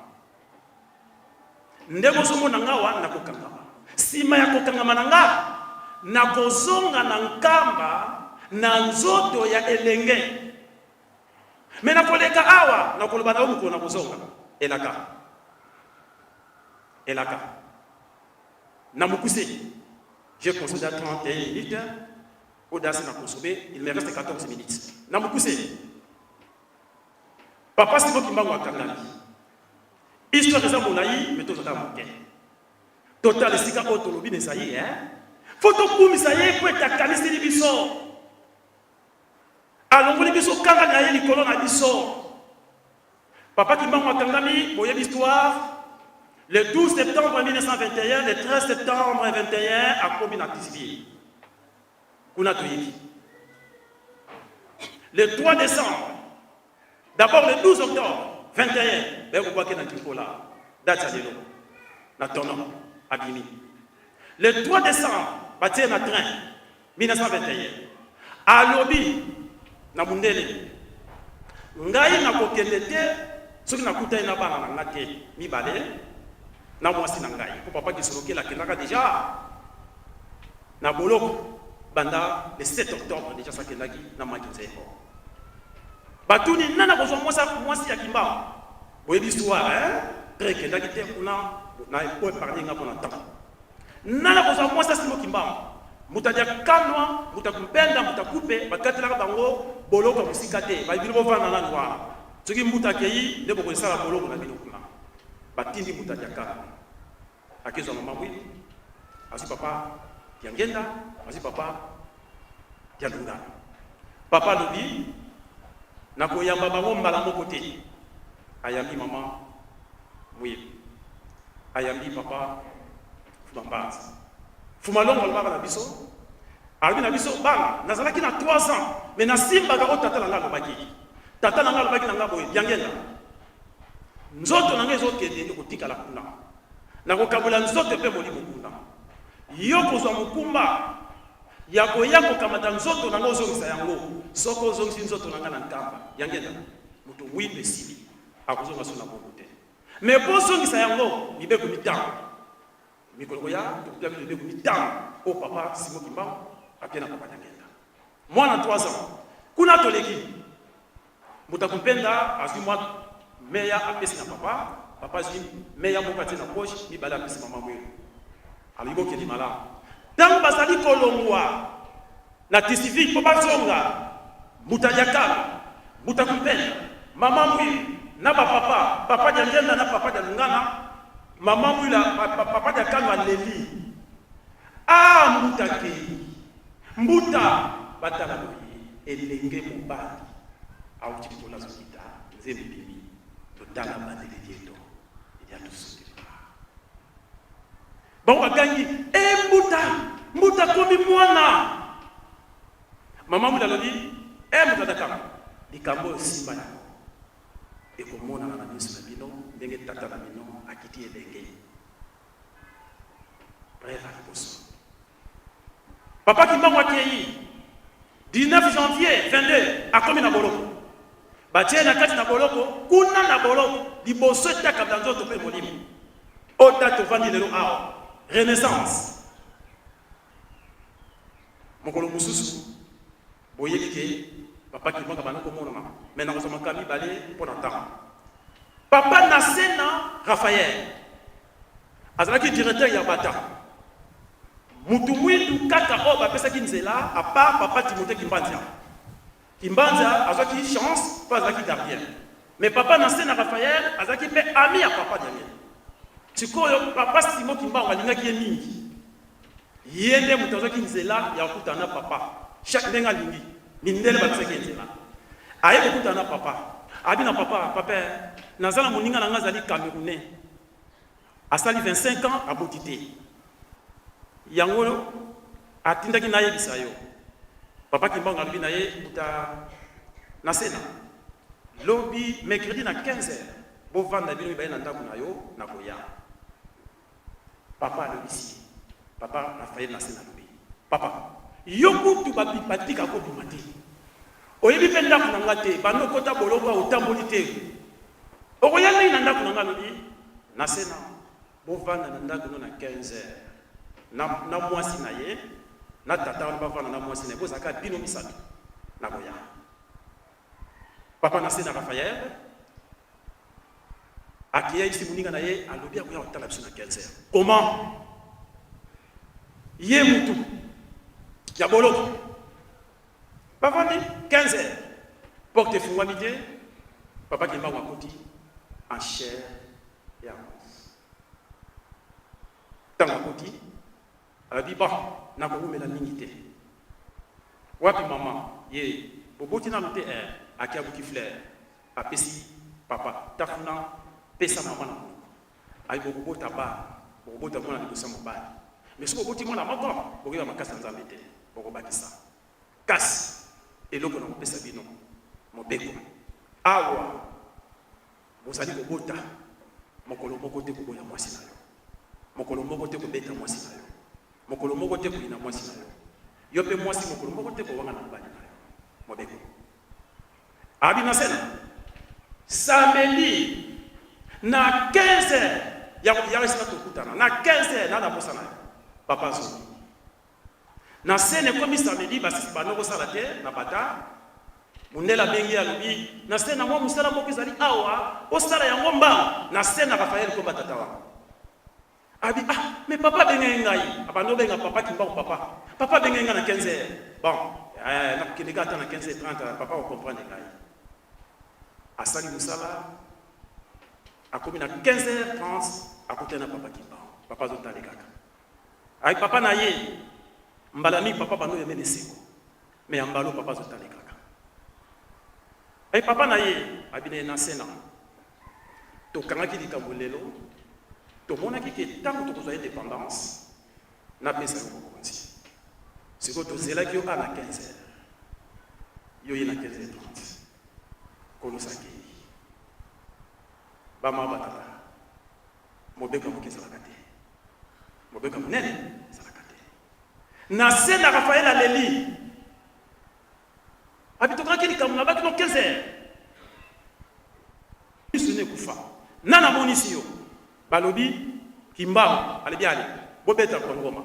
ndenge ozomona nga awa nakokangama, nsima ya kokangama na nga nakozonga na Nkamba na nzoto ya elenge, me nakoleka awa nakoloba na yo mokolo nakozonga. Elaka, elaka na mokuse. J'ai consommé 31 minutes. Audace na consommé, il me reste 14 minutes. Na mokuse. Papa Simon Kimbangu akangami. Histoire eza molai, mais tozala moke. Total esika oyo tolobi na ezali, hein? Faut tokumisa ye po ete akaniseli biso. Alongoli biso kanga na ye likolo na biso. Papa Kimbangu akangami, boyebi histoire. Le 12 septembre 1921, le 13 septembre 21, akomi na Tisville. Kuna toyebi. Le 3 décembre, d'abord le 12 octobre 21, baye kobwake na Kinkola, date ya lelo, na tono, abimi. Le 3 décembre, batie na train, 1921, alobi na mundele, ngai nakokende te soki nakutani na bana na nga te mibale na mwasi na ngai, mpo papa Kisolokele akendaka deja na boloko banda le 7 octobre deja sakendaki na Maki Nzembo. Batuni nani akozwa mwasi ya Kimbangu? Boyebi histoire hein? Train ekendaki te kuna na po épargner nga mpona temps. Nani akozwa mwasi ya Simon Kimbangu? Mbuta dia Kanwa, mbuta Kumpenda, mbuta Kupe bakatelaka bango boloko ya mosika te, bayi bino bovanda nanu wana, soki mbuta akei nde bokosala boloko na bino kuna. Batindi mbuta dia Kanwa akezwa mama Mwili, azwi papa Diangenda, azwi papa Dialungana. Papa alobi nakoyamba bango mbala moko te. Ayambi mama Mwili, ayambi papa Fuma Mbanza. Fuma Longo alobaka na biso, alobi na biso bana, nazalaki na 3 ans mais nasimbaka oyo tata na ngai alobaki. Tata na ngai alobaki na ngai boye, Diangenda, nzoto na ngai ezokende ekotikala kuna, nakokabola nzoto mpe molimo kuna. Yo kozwa mokumba ya koya kokamata nzoto na ngai ozongisa yango. Soki ozongisi nzoto na ngai na Nkamba, Diangenda, moto mwindu esili, akozonga so na bongo te. Mais mpo ozongisa yango, mibeko mitano. Mikolo koya tokopia bino mibeko mitano oyo papa Simon Kimbangu apia na papa Diangenda. Mwana 3 ans kuna toleki Mbuta Kumpenda azwi mwa meya apesi na papa, papa azwi meya moko atie na poche, mibale apesi mama Mwilu. Alobi bokende malamu. Ntango bazali kolongwa na Tisiville mpo bazonga, Mbuta Diakala, Mbuta Kumpenda, mama Mwilu na ba papa, papa Diangenda na papa Dialungana, mama Mwilu, papa Diakano aleli. Ah Mbuta kei. Mbuta batala boye elenge mobali awuti likolo azokita nzembo ebimi totala bandele dieto edia tosote pa bango bagangi e mbuta mbuta komi mwana mama mwila alobi e mbuta dakama likambo oyo simba yango ekomonana na miso na bino ndenge tata na bino akiti elenge bref liboso Papa Kimbangu akeyi 19 janvier 22 akomi na boloko, batie na kati na boloko kuna na boloko liboso etakabla nzoto mpe molimo. Oyo date ovandi lelo awa renaissance. Mokolo mosusu boyebi ke papa Kimbangu abanda komonana, mais nakozwa makambo mibale mpo na ntango. Papa Nasena Raphaël azalaki directeur ya Bata, mutu mwindu kaka oyo bapesaki nzela à part papa Timothée Kimbanzia. Kimbanzia azwaki chance mpo azalaki gardien, mais papa Nasena Raphaël azalaki mpe ami ya papa Daniel. Sikoyo papa Simon Kimbangu alingaki ye mingi, ye nde moto azwaki nzela ya kokutana na papa chaque ndenge alingi. Mindele bapesaki ye nzela, aye kokutana na papa, abi na papa, papa naza na moninga na ngai azali Camerounais, asali 25 ans aboti te, yango atindaki nayebisa yo. Papa Kimbangu alobi na ye, buta na sena lobi mercredi na 15 heures bovanda bino mibale na ndako na yo, nakoya. Papa alobisi ye, papa Raphaël na sena alobi, papa yo kutu batika kobima te, oyebi mpe ndako na nga te, banda okota boloko otamboli te, okoya nini na ndako na nga? Alobi na sena bovanda na ndako no na 15 heures na mwasi na ye na tata wana bavanda na mwasi na ye, bozalaka bino misato, nakoya. Papa na sena Raphaël akeyayisi moninga na ye, alobi akoya kotala biso na 15 heures. Comment? Ye mutu ya boloko bavandi 15 heures, porte efungwami te. Papa Kimbangu akoti en chair et en os. Ntango akoti, alobi: "Bon, nakowumela mingi te. Wapi mama ye? Boboti nanu te?" Eh, aki abuki fleur, apesi papa tafuna, pesa mama na monoko. Ayi: "Bokobota bana, bokobota mwana liboso ya mobali. Mais soki boboti mwana moko, bokoyeba makasi ya Nzambe te, bokobakisa. Kasi eloko na kopesa bino mobeko awa, bozali kobota, mokolo moko te koboya mwasi na yo, mokolo moko te kobeta mwasi na yo, mokolo moko te koyina mwasi na yo, yo mpe mwasi, mokolo moko te kowanga na mobali na yo." Mobeko abi na sena samedi na 15 heures ya ya esika tokutana na 15 heures na posa na yo. Papa azongi na sene. Ekomi samedi, basisi bando kosala te na bata. Mondele abengi, alobi: "Na se na mwa mosala moko ezali awa, osala yango mbangu." Na se na Rafael komba tata wana abi: "Ah, mais papa abengaki ngai." Abandi obenga papa Kimbangu papa. "Papa abengaki ngai na 15 heures. Bon, nakokende kaka ata na 15 heures 30, papa kocomprendre ngai." Asali mosala, akomi na 15 heures 30, akutani na papa Kimbangu. Papa azotale kaka. Ayi: "Papa na ye." Mbala mingi papa bando yemene eseko, mais ya mbala papa azotale kaka. Ayi: "Papa na ye." Abi na ye: "Na se na tokangaki likambo lelo, tomonaki ke ntango tokozwa indépendance, napesa yo bokonzi. Sikoyo tozelaki yo a na 15 heures, yo ye na 15 heures 30." Kolosakei bama batata, mobeko ya moke ezalaka te, mobeko ya monene ezalaka te. Na se na Rafael aleli, abi: "Tokangaki likambo na baki no 15 heures, miso ne ekufa nana amonisi yo." Balobi Kimbangu alobi: "Ale, bobeta kwa ngoma."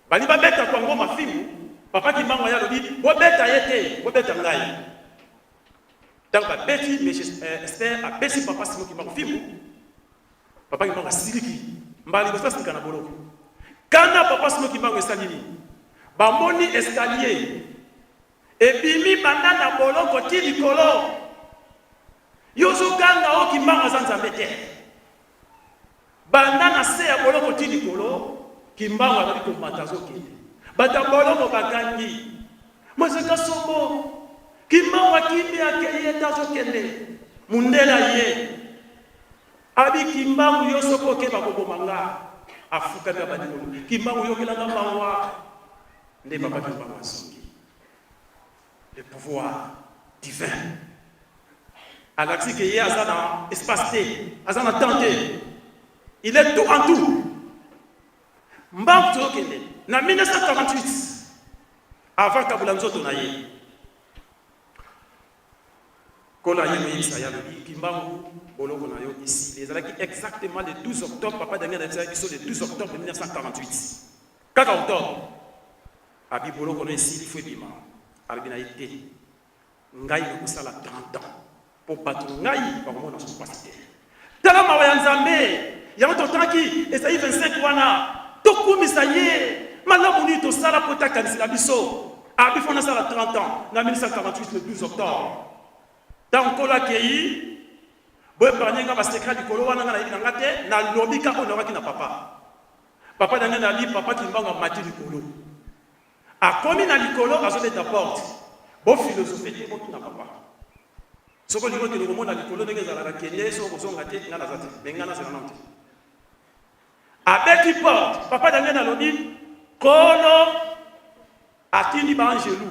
Bali babeta kwa ngoma fimbu. Papa Kimbangu aye, alobi: "Bobeta ye te, bobeta ngai." Ntango babeti, monsieur Esther apesi papa Simo Kimbangu fimbu. Papa Kimbangu asiliki mbala liboso asilika na boloko. Kanda papa Simo Kimbangu esali nini? Bamoni escalier ebimi banda na boloko ti likolo. Yo ozoganga o Kimbangu aza Nzambe te. Banda na se ya boloko ti likolo, Kimbangu azali komata, azokende. Bato ya boloko bagangi: "Mozeka sombo, Kimbangu akimi, akei ete azokende." Mundele aye, abi: "Kimbangu, yo soki okeba koboma nga." Afukami, abandi kolo: "Kimbangu, yokelanga mawa." Nde papa Kimbangu azongi. Le pouvoir divin alakisi ke ye aza na espace te, aza na temps te, il est tout en tout. Mbangu tozokende na 1948, avant kabula nzoto na ye. Nkolo aye koyebisa ye, alobi: "Kimbangu, boloko na yo esili." Ezalaki exactement le 12 octobre. Papa Daniel ayebisaki biso le 12 octobre 1948, kaka octobre. Abi: "Boloko no esili, fo ebima." Alobi na ye: "Te, ngai nakosala 30 ans mpo bato ngai bakomona so mpasi te." Tala mawa ya Nzambe. Yango totangaki Esaïe 25 wana, tokumisa ye. Malamu nini tosala mpo takanisela biso? Abi: "Fo nasala 30 ans." Na 1948, le 12 octobre, ntango Nkolo akei, boépargne nga basecret likolo wana, nga nayebi na nga te. Nalobi ka oyo nawaki na papa. Papa na ngai nali papa Kimbangu amati likolo, akomi na likolo, azobeta porte. Bophilosophe te, botuna papa. Soki olingi okende komona likolo ndenge ezalaka, kende. Soki kozonga te, ngai naza te, me ngai nazela nano te. Abeti porte. Papa na ngai nalobi: "Kolo atindi baangelu,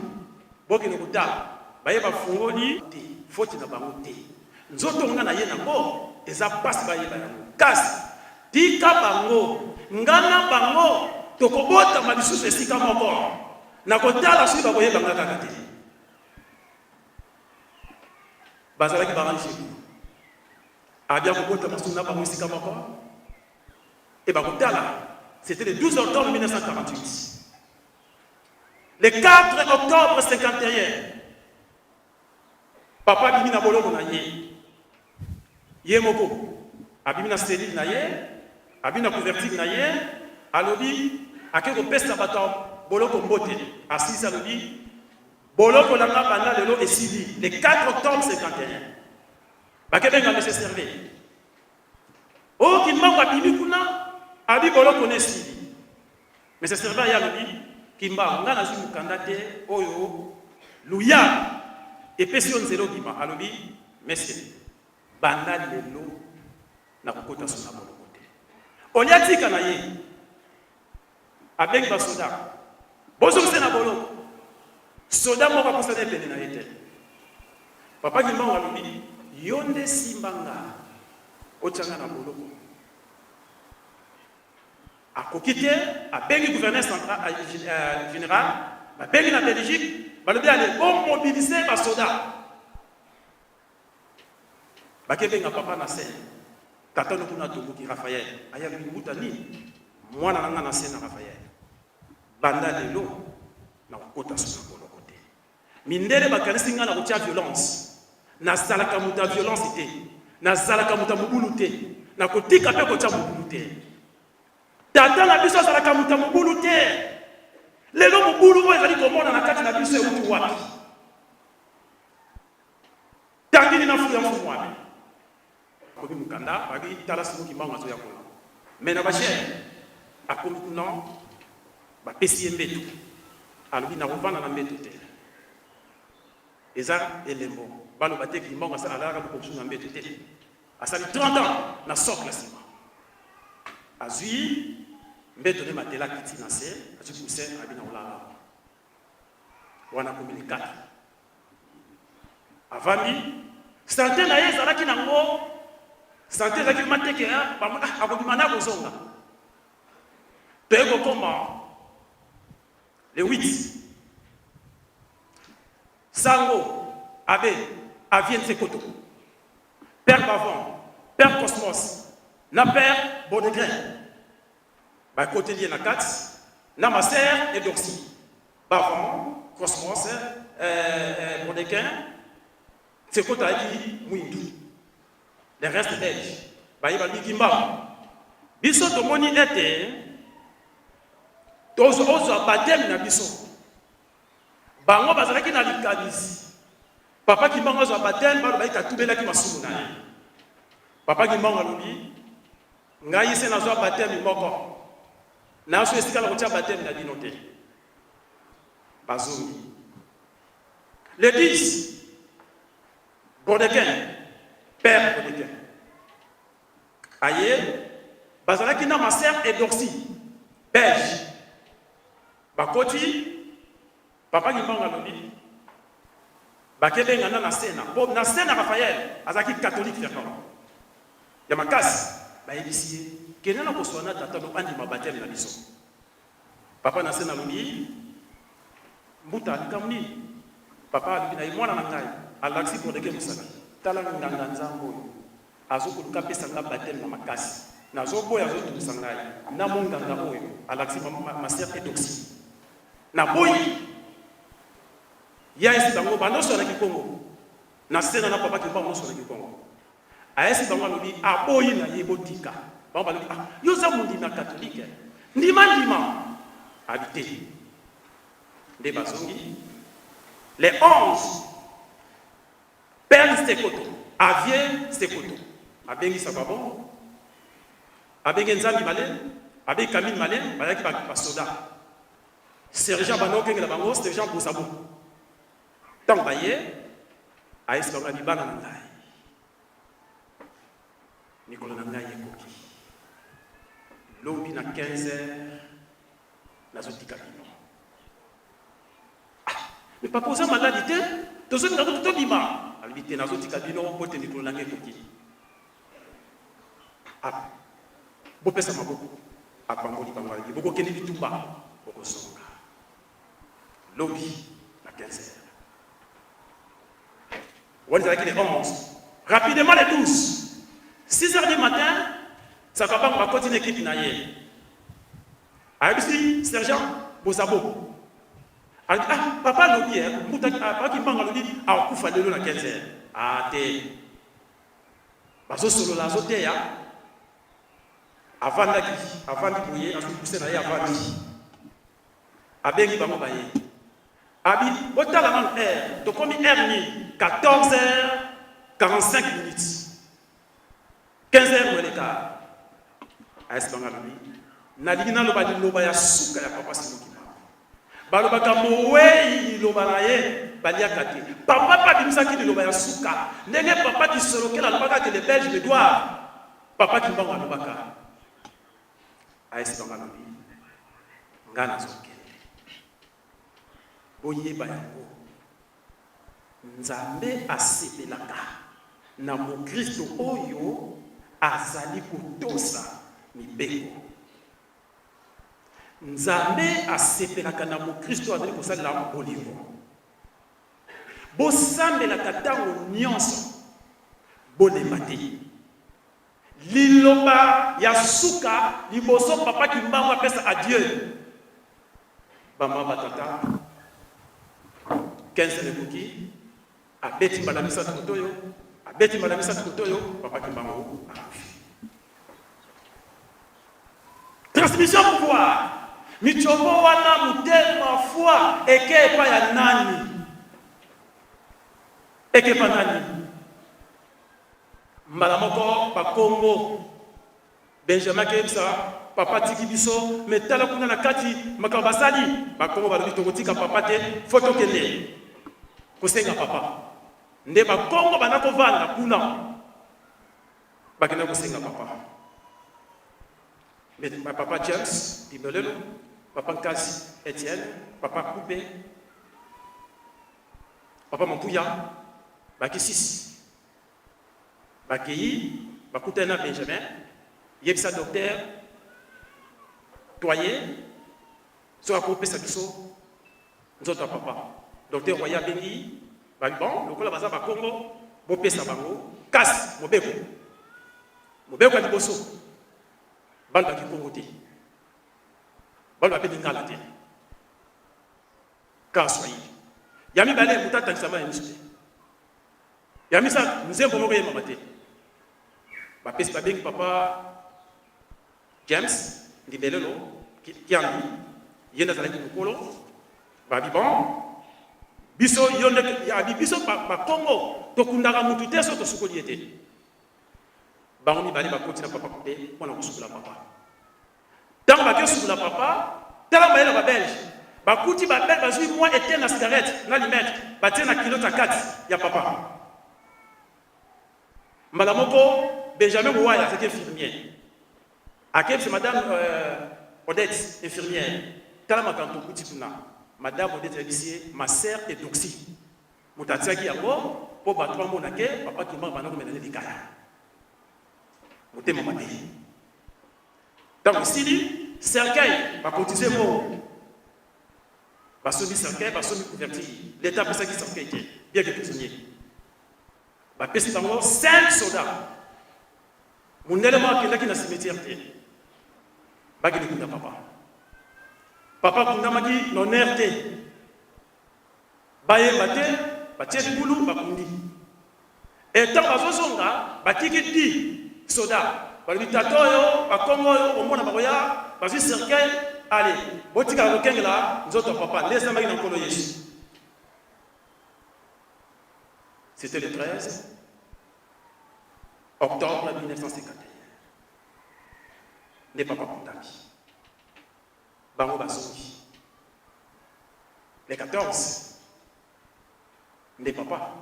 bokende kotala." Baye, bafungoli te, foti na bango te. Nzoto nga na ye nango eza mpasi, bayeba yango. Kasi tika bango, nga na bango tokobotama lisusu esika moko. Na kotala soki bakoyeba nga kaka te. Bazalaki baangelu, abia kobotama soki na bango esika moko e bakotala. C'était le 12 octobre 1948. Le 4 octobre 51, papa abimi na boloko na ye, ye moko abimi na cellule na ye, abimi na couverture na ye, alobi: Ake kopesa bato ya boloko mbote, asilisi alobi boloko na nga banda lelo esili le 4 octobre 51. Bakebenga monsieur Servet. Oh Kimbangu abimi kuna abi boloko na esili. Monsieur Servet aye alobi Kimbangu nga nazwi mokanda te oyo luya epesi yo nzela obima. Alobi monsieur banda lelo nakokota so na boloko te. Olia tika na ye abengi basoda bozongisa na boloko. Soda moko akosana ye pene na ye te. Papa Kimbangu alobi yo nde simba nga otia nga na boloko. Akoki te, abengi gouverneur central general, babengi na Belgique, balobi ale bo mobiliser basoda. Bakebenga papa na se tata no kuna atomboki Raphaël aye alobi mbuta nini mwana na nga na se na Raphaël banda lelo nakokota so na boloko te. Mindele bakanisi nga na kotia violence, nazalaka moto ya violence te, nazalaka moto ya mobulu te, nakotika mpe kotia mobulu te. Tata na biso azalaka moto ya mobulu te. Lelo mobulu oyo ezali komona na kati na biso euti wapi? Tangini na fuya mfumu wapi? Akomi mokanda, babi tala Simon Kimbangu azoya kuna. Mais na ba chaîne akomi kuna bapesi ye mbeto. Alobi nakovanda na mbeto te. Eza elembo baloba te Kimbangu asala alalaka moko mosusu na mbeto te. Asali 30 ans na socle nsima. Azwi mbeto ne matela kiti na se, azwi coussin abi na kolala. Wana akomi le 4. Avandi, sante na ye ezalaki nango, sante ezalaki mateke, akobima na akozonga. Toye kokoma le 8. Sango abe avie Nsekoto, Père Bavon, Père Cosmos, na Père Baudegrin. Bakoteli ye na kati na ma sœur Eudoxie. Bavon, Cosmos, Baudegrin, Nsekoto ayaki mwindu. Le reste belge. Baye balobi Kimbangu. Biso tomoni ete tozwa baptême na biso. Bango bazalaki na likanisi Papa Kimbangu azwa baptême, baloba ete atubelaki masumu na ye. Papa Kimbangu alobi ngai se nazwa baptême moko, naso esika na kotia baptême na bino te. Bazongi le 10 Bordequin, père Bordequin aye, bazalaki na ma sœur Eudoxie belge. Bakoti, Papa Kimbangu alobi bakebenga na Nasena po Nasena Raphaël azalaki catholique fervent ya makasi. Bayebisi ye kende na koswa na tata no andima baptême na biso. Papa Nasena alobi mbuta likambo nini? Papa alobi na ye mwana na ngai alakisi Bordeke mosapi, tala nganga nzambe oyo azokoluka apesa nga baptême na makasi, nazoboya azotungisa ngai na monganga oyo alakisi ma sœur Eudoxie, naboyi. Ye ayesi bango banoso na kikongo na sena na papa Kimbangu noso na kikongo. Ayesi bango alobi aboyi na ye botika. Bango balobi ah yo oza mondimi ya catholique ndima ndima abi te. Nde bazongi le 11 Père Nsekoto, Avie Nsekoto abengisa babongo, abenge Nzambi Malem, abengi Camille Malem, bayaki basoda. Sergent banda okengela bango, Sergent Bozabo. Ntango baye, ayesi bango abi bana na ngai, mikolo na ngai ekoki, lobi na 15 heures nazotika bino. Ah, mais papa oza maladi te, tozolinga kutu tobima. Alobi te, nazotika bino po te mikolo na ngai ekoki. Ah, bopesa maboko. Apamboli bango, alobi bokokende bitumba, bokozonga lobi na 15 heures. Wana ezalaki le 11, rapidement le 12, 6 heures du matin, Sakabango bakoti na ekipe na ye. Ayebisi sergent Bozabo. Alobi ah papa alobi eh mbuta ah, papa Kimbangu alobi akufa lelo na 15 heures. Ah te. Bazosolola azoteya. Avandaki, avandi boye, azwi coussin na ye avandi. Abengi bango baye. Abi botala nanu heure, tokomi heure nini? 14 heures 45 minutes. 15 heures moins le quart. Ayesi bango alobi, nalingi naloba liloba ya suka ya papa Simon Kimbangu. Balobaka moweyi liloba na ye baliaka te. Papa pe abimisaki liloba ya suka ndenge papa Kisolokele alobaka que les Belges me doivent. Papa Kimbangu alobaka. Ayesi bango alobi, nga nazokende. Boyeba yango, Nzambe asepelaka na mokristo oyo azali kotosa mibeko. Nzambe asepelaka na mokristo oyo azali kosalela bolingo. Bosambelaka ntango nyonso, bolemba te. Liloba ya suka liboso papa Kimbangu apesa adieu ba mama ba tata 15 heures ekoki abeti mbala misatu kotoyo abeti mbala misatu kotoyo papa Kimbangu akufi. Transmission pouvoir michombo wana motema foi eke epa ya nani eke epa nani? Mbala moko ba kongo Benjamin akeyebisa papa atiki biso mais tala kuna na kati makambo basali ba kongo balobi tokotika papa te faut tokende kosenga papa nde ba kongo banda kovanda kuna bakenda kosenga papa mais ba papa James Bibelelo papa Nkasi Etienne papa Kupe papa Mampuya baki sisi Bakeyi bakutani na Benjamin, yebisa docteur Toyer soki akopesa biso nzoto ya papa. Docteur Royer abengi ba bon lokola baza ba kongo bopesa bango kasi mobeko mobeko ya liboso baloba kikongo te, baloba pe lingala te, kaka swahili. Ya mibale moto atangisa mayi ya miso te. Ya misato, nzembo moko eyembama te. Bapesi babengi papa James Ndibelelo Kiambi, ye nde azalaki mokolo. Babi bon, biso yo nde abi biso ba Kongo tokundaka mutu te soki tosukoli ye te. Bango mibale bakoti na papa Kupe mpo na kosukola papa. Tango bake sukola papa, tala mayele ya ba belge. Bakuti ba belge bazui mwa etene ya cigarette na limette batie na culotte ya kati ya papa. Mbala moko Benjamin Mouwaya azalaki infirmier. Akebisi madame euh, Odette infirmière, tala makambo tokuti kuna. Madame Odette ayebisi ye ma sœur Eudoxie moto atiaki yango mpo bato bamona ke papa Kimbangu abanda komela nde likaya. Motema mabe. Tango esili, cercueil ba cotiser mbongo. Basombi cercueil, basombi couverture. L'Etat apesaki cercueil te, bien que prisonnier. Bapesi bango 5 soldats. Mundele moko akendaki na cimetière te. Bakende kunda papa. Papa akundamaki na honneur te. Bayemba te, batie libulu, bakundi. Et tango bazozonga, batiki 10 soda. Balobi tata oyo, bakongo oyo, omona bakoya, bazwi cercueil, allez, botikala kokengela nzoto ya papa. Nde esalamaki na Nkolo Yesu. C'était le 13 octobre 1951. Nde papa akundami. Bango bazongi. Le 14 nde papa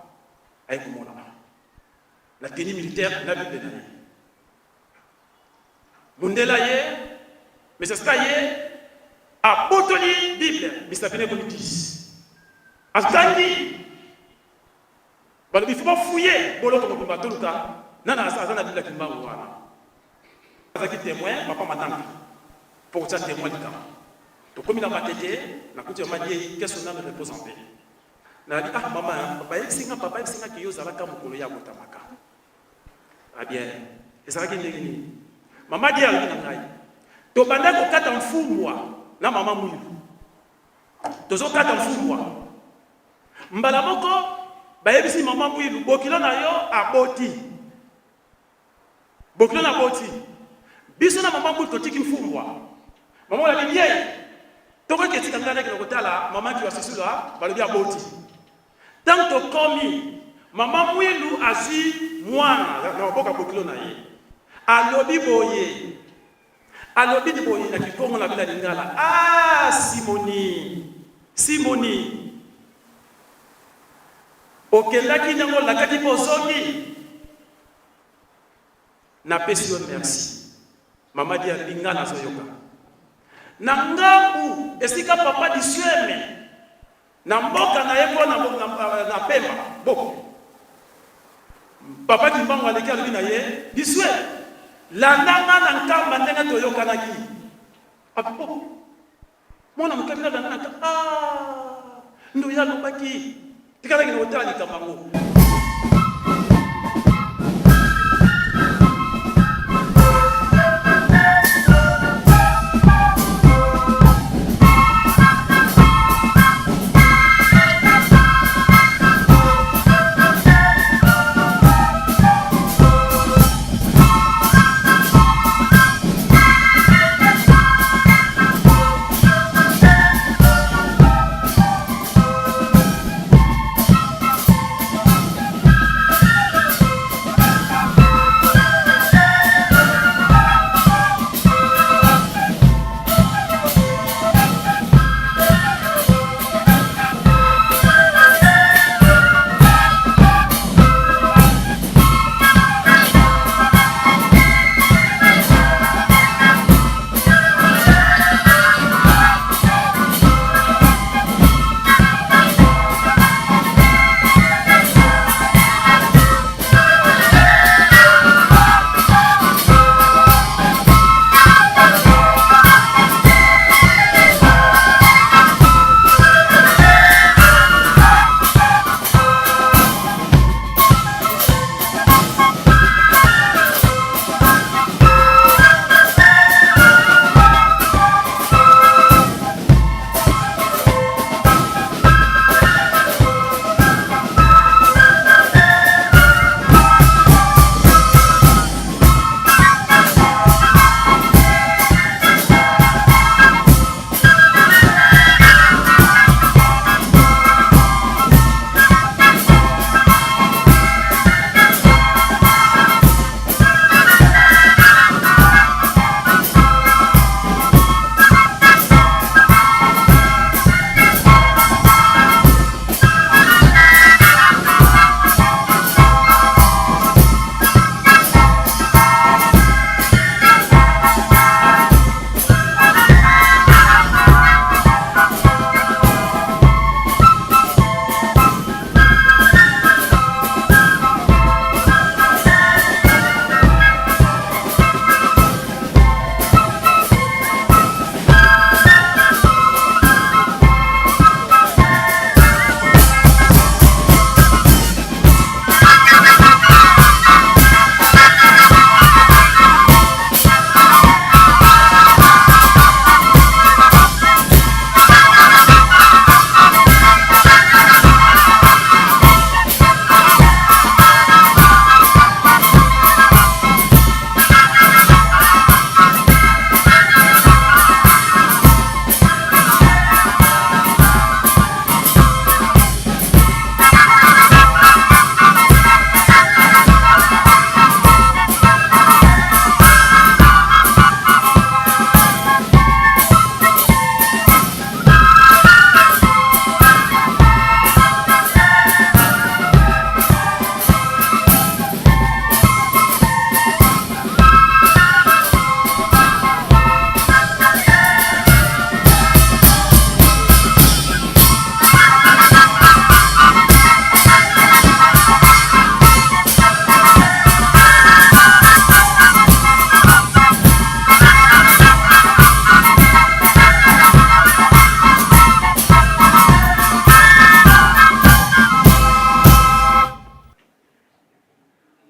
aye komonana na tenue militaire na bible na ye. Mundele aye, mais sika ye abotoli bible misapi na ekomi 10 atangi balobi fo bafuye boloko mobimba toluka nana aza na bible ya kimbangu wana. Azalaki temoin papa Mananga po kotia temoin likambo. Tokomi na Matete, nakuti mama Dieyi, que son ame repose en paix. Nalobi ah mama, bayebisi nga papa ayebisi nga ke yo ozalaka mokolo ye abotamaka. Ah bien, ezalaki ndenge nini? Mama Dieyi alobi na ngai, tobandaki kokata mfumbwa na mama Mwilu. Tozokata mfumbwa. Mbala moko bayebisi mama Mwilu, bokilo na yo aboti. Bokilo na boti. Biso na mama Mbutu totiki mfumbwa. Mama olobi bien. Tokoki. Alobi ke tika ngai nakende kotala mama Kiwasusula, balobi aboti. Tango tokomi, mama Mwilu azwi mwana na maboko ya bokilo na ye. Alobi boye, alobi boye na kikongo na bino lingala, ah Simoni, Simoni, okendaki ndenge olakaki mpo ozongi. Napesi yo merci. Mama di alobi nga nazoyoka. Na ngambu esika papa Disueme na mboka na ye kuna na, na, na Pemba boko. Papa Kimbangu aleki alobi na ye Disueme, landa nga na Nkamba ndenge toyokanaki. Apo mwana moke abina landa na Nkamba. Ah, ndoyi alobaki tikalaki na kotala likambo yango.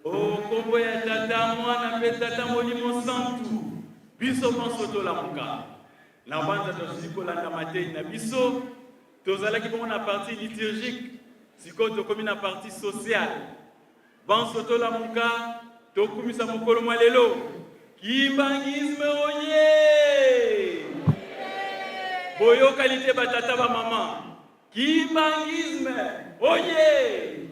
O nkombo ya Tata, Mwana mpe Tata Molimo Santu, biso banso tolamuka. Na banza tozali kolanda mateyi na biso, tozalaki bongo na partie liturgique, sikoyo tokomi na partie sociale. Banso tolamuka, tokumisa mokolo mwa lelo. Kimbanguisme oye! Boyokani te batata ba mama. Kimbanguisme oye!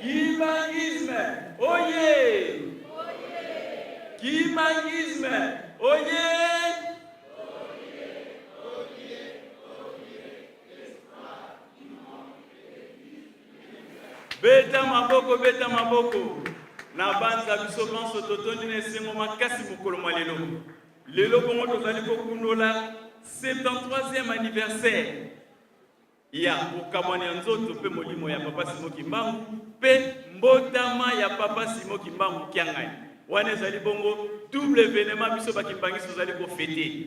Kimbanguisme oye! Kimbanguisme oye! Beta maboko, beta maboko. Na banza biso banso totondi na esengo makasi mokolo mwa lelo. Lelo bongo tozali kokundola 73e anniversaire ya bokamwani ya nzoto mpe molimo ya Papa Simon Kimbangu mpe mbotama ya Papa Simon Kimbangu Kiangani. Wana ezali bongo double evenement biso ba Kimbanguiste tozali kofete.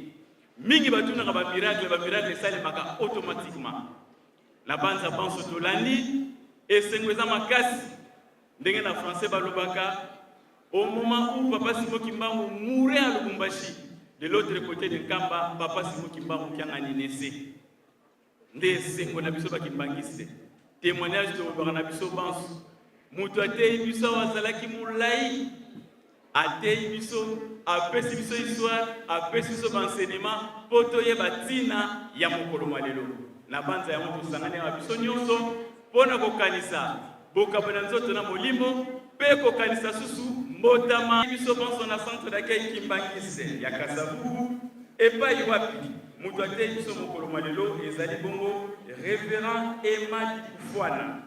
Mingi batunaka ba miracle, ba miracle esalemaka automatiquement. Na banza banso tolandi, esengo eza makasi. Ndenge na français balobaka, au moment où Papa Simon Kimbangu mourait à Lubumbashi, de l'autre côté de Nkamba, Papa Simon Kimbangu Kiangani naissait. Nde esengo na biso ba Kimbanguiste. Témoignage tolobaka na biso banso. Moto ateyi biso awa azalaki molai. Ateyi biso, apesi biso histoire, apesi biso ba enseignement mpo toyeba ntina ya mokolo mwa lelo. Na banza yango tosangani awa biso nyonso mpo na kokanisa bokabo na nzoto na molimo mpe kokanisa susu mbotama. Biso banso na centre d'accueil Kimbanguiste ya Kasa-Vubu, epayi wapi moto ateyi biso mokolo mwa lelo ezali bongo Reverend Emma Dikufuana.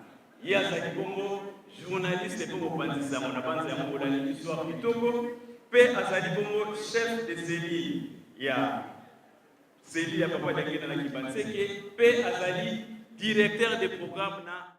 Ye azali bongo journaliste mpe mopanzi sango na banza yango bolandi histoire kitoko mpe azali bongo chef de cellule ya cellule ya Papa Diangienda na Kimbanseke mpe azali directeur de programme na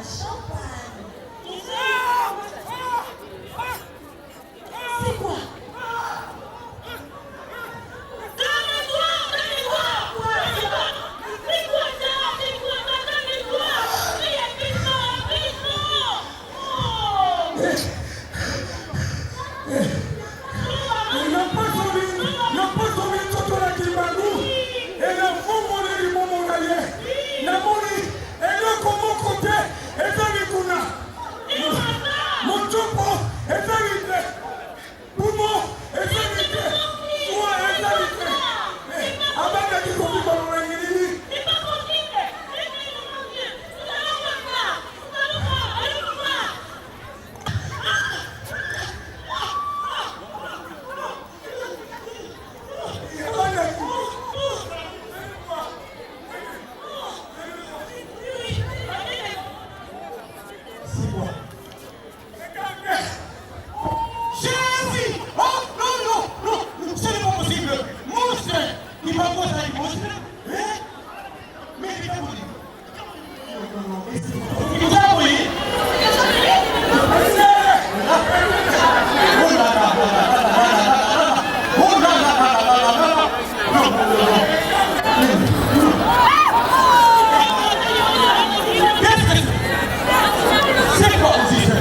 champagne. C'est quoi? Calme-toi, calme-toi. C'est quoi ça? C'est quoi ça? Calme-toi. Il y a plus de sang, plus de sang. Napasoli, napasoli nzoto na Kimbangu e nafungoli libumu na ye, namoni eloko moko te ezali kuna, motopo ezali te, pumo ezali te, mwa ezali te. Abandaki kobima lolenge nini? C'est pas possible. Mon Dieu, nous allons voir ça. Nous allons voir. Allons voir. Abandaki Jésus! Oh non, non, non, ce n'est pas possible! Monstre! Il va voir ça, monstre! Hein? Mais il va mourir. Il va mourir. Oh là là là là là là là là. Oh là là là là là là là. Non, non, non. Qu'est-ce que c'est? C'est quoi aussi ça?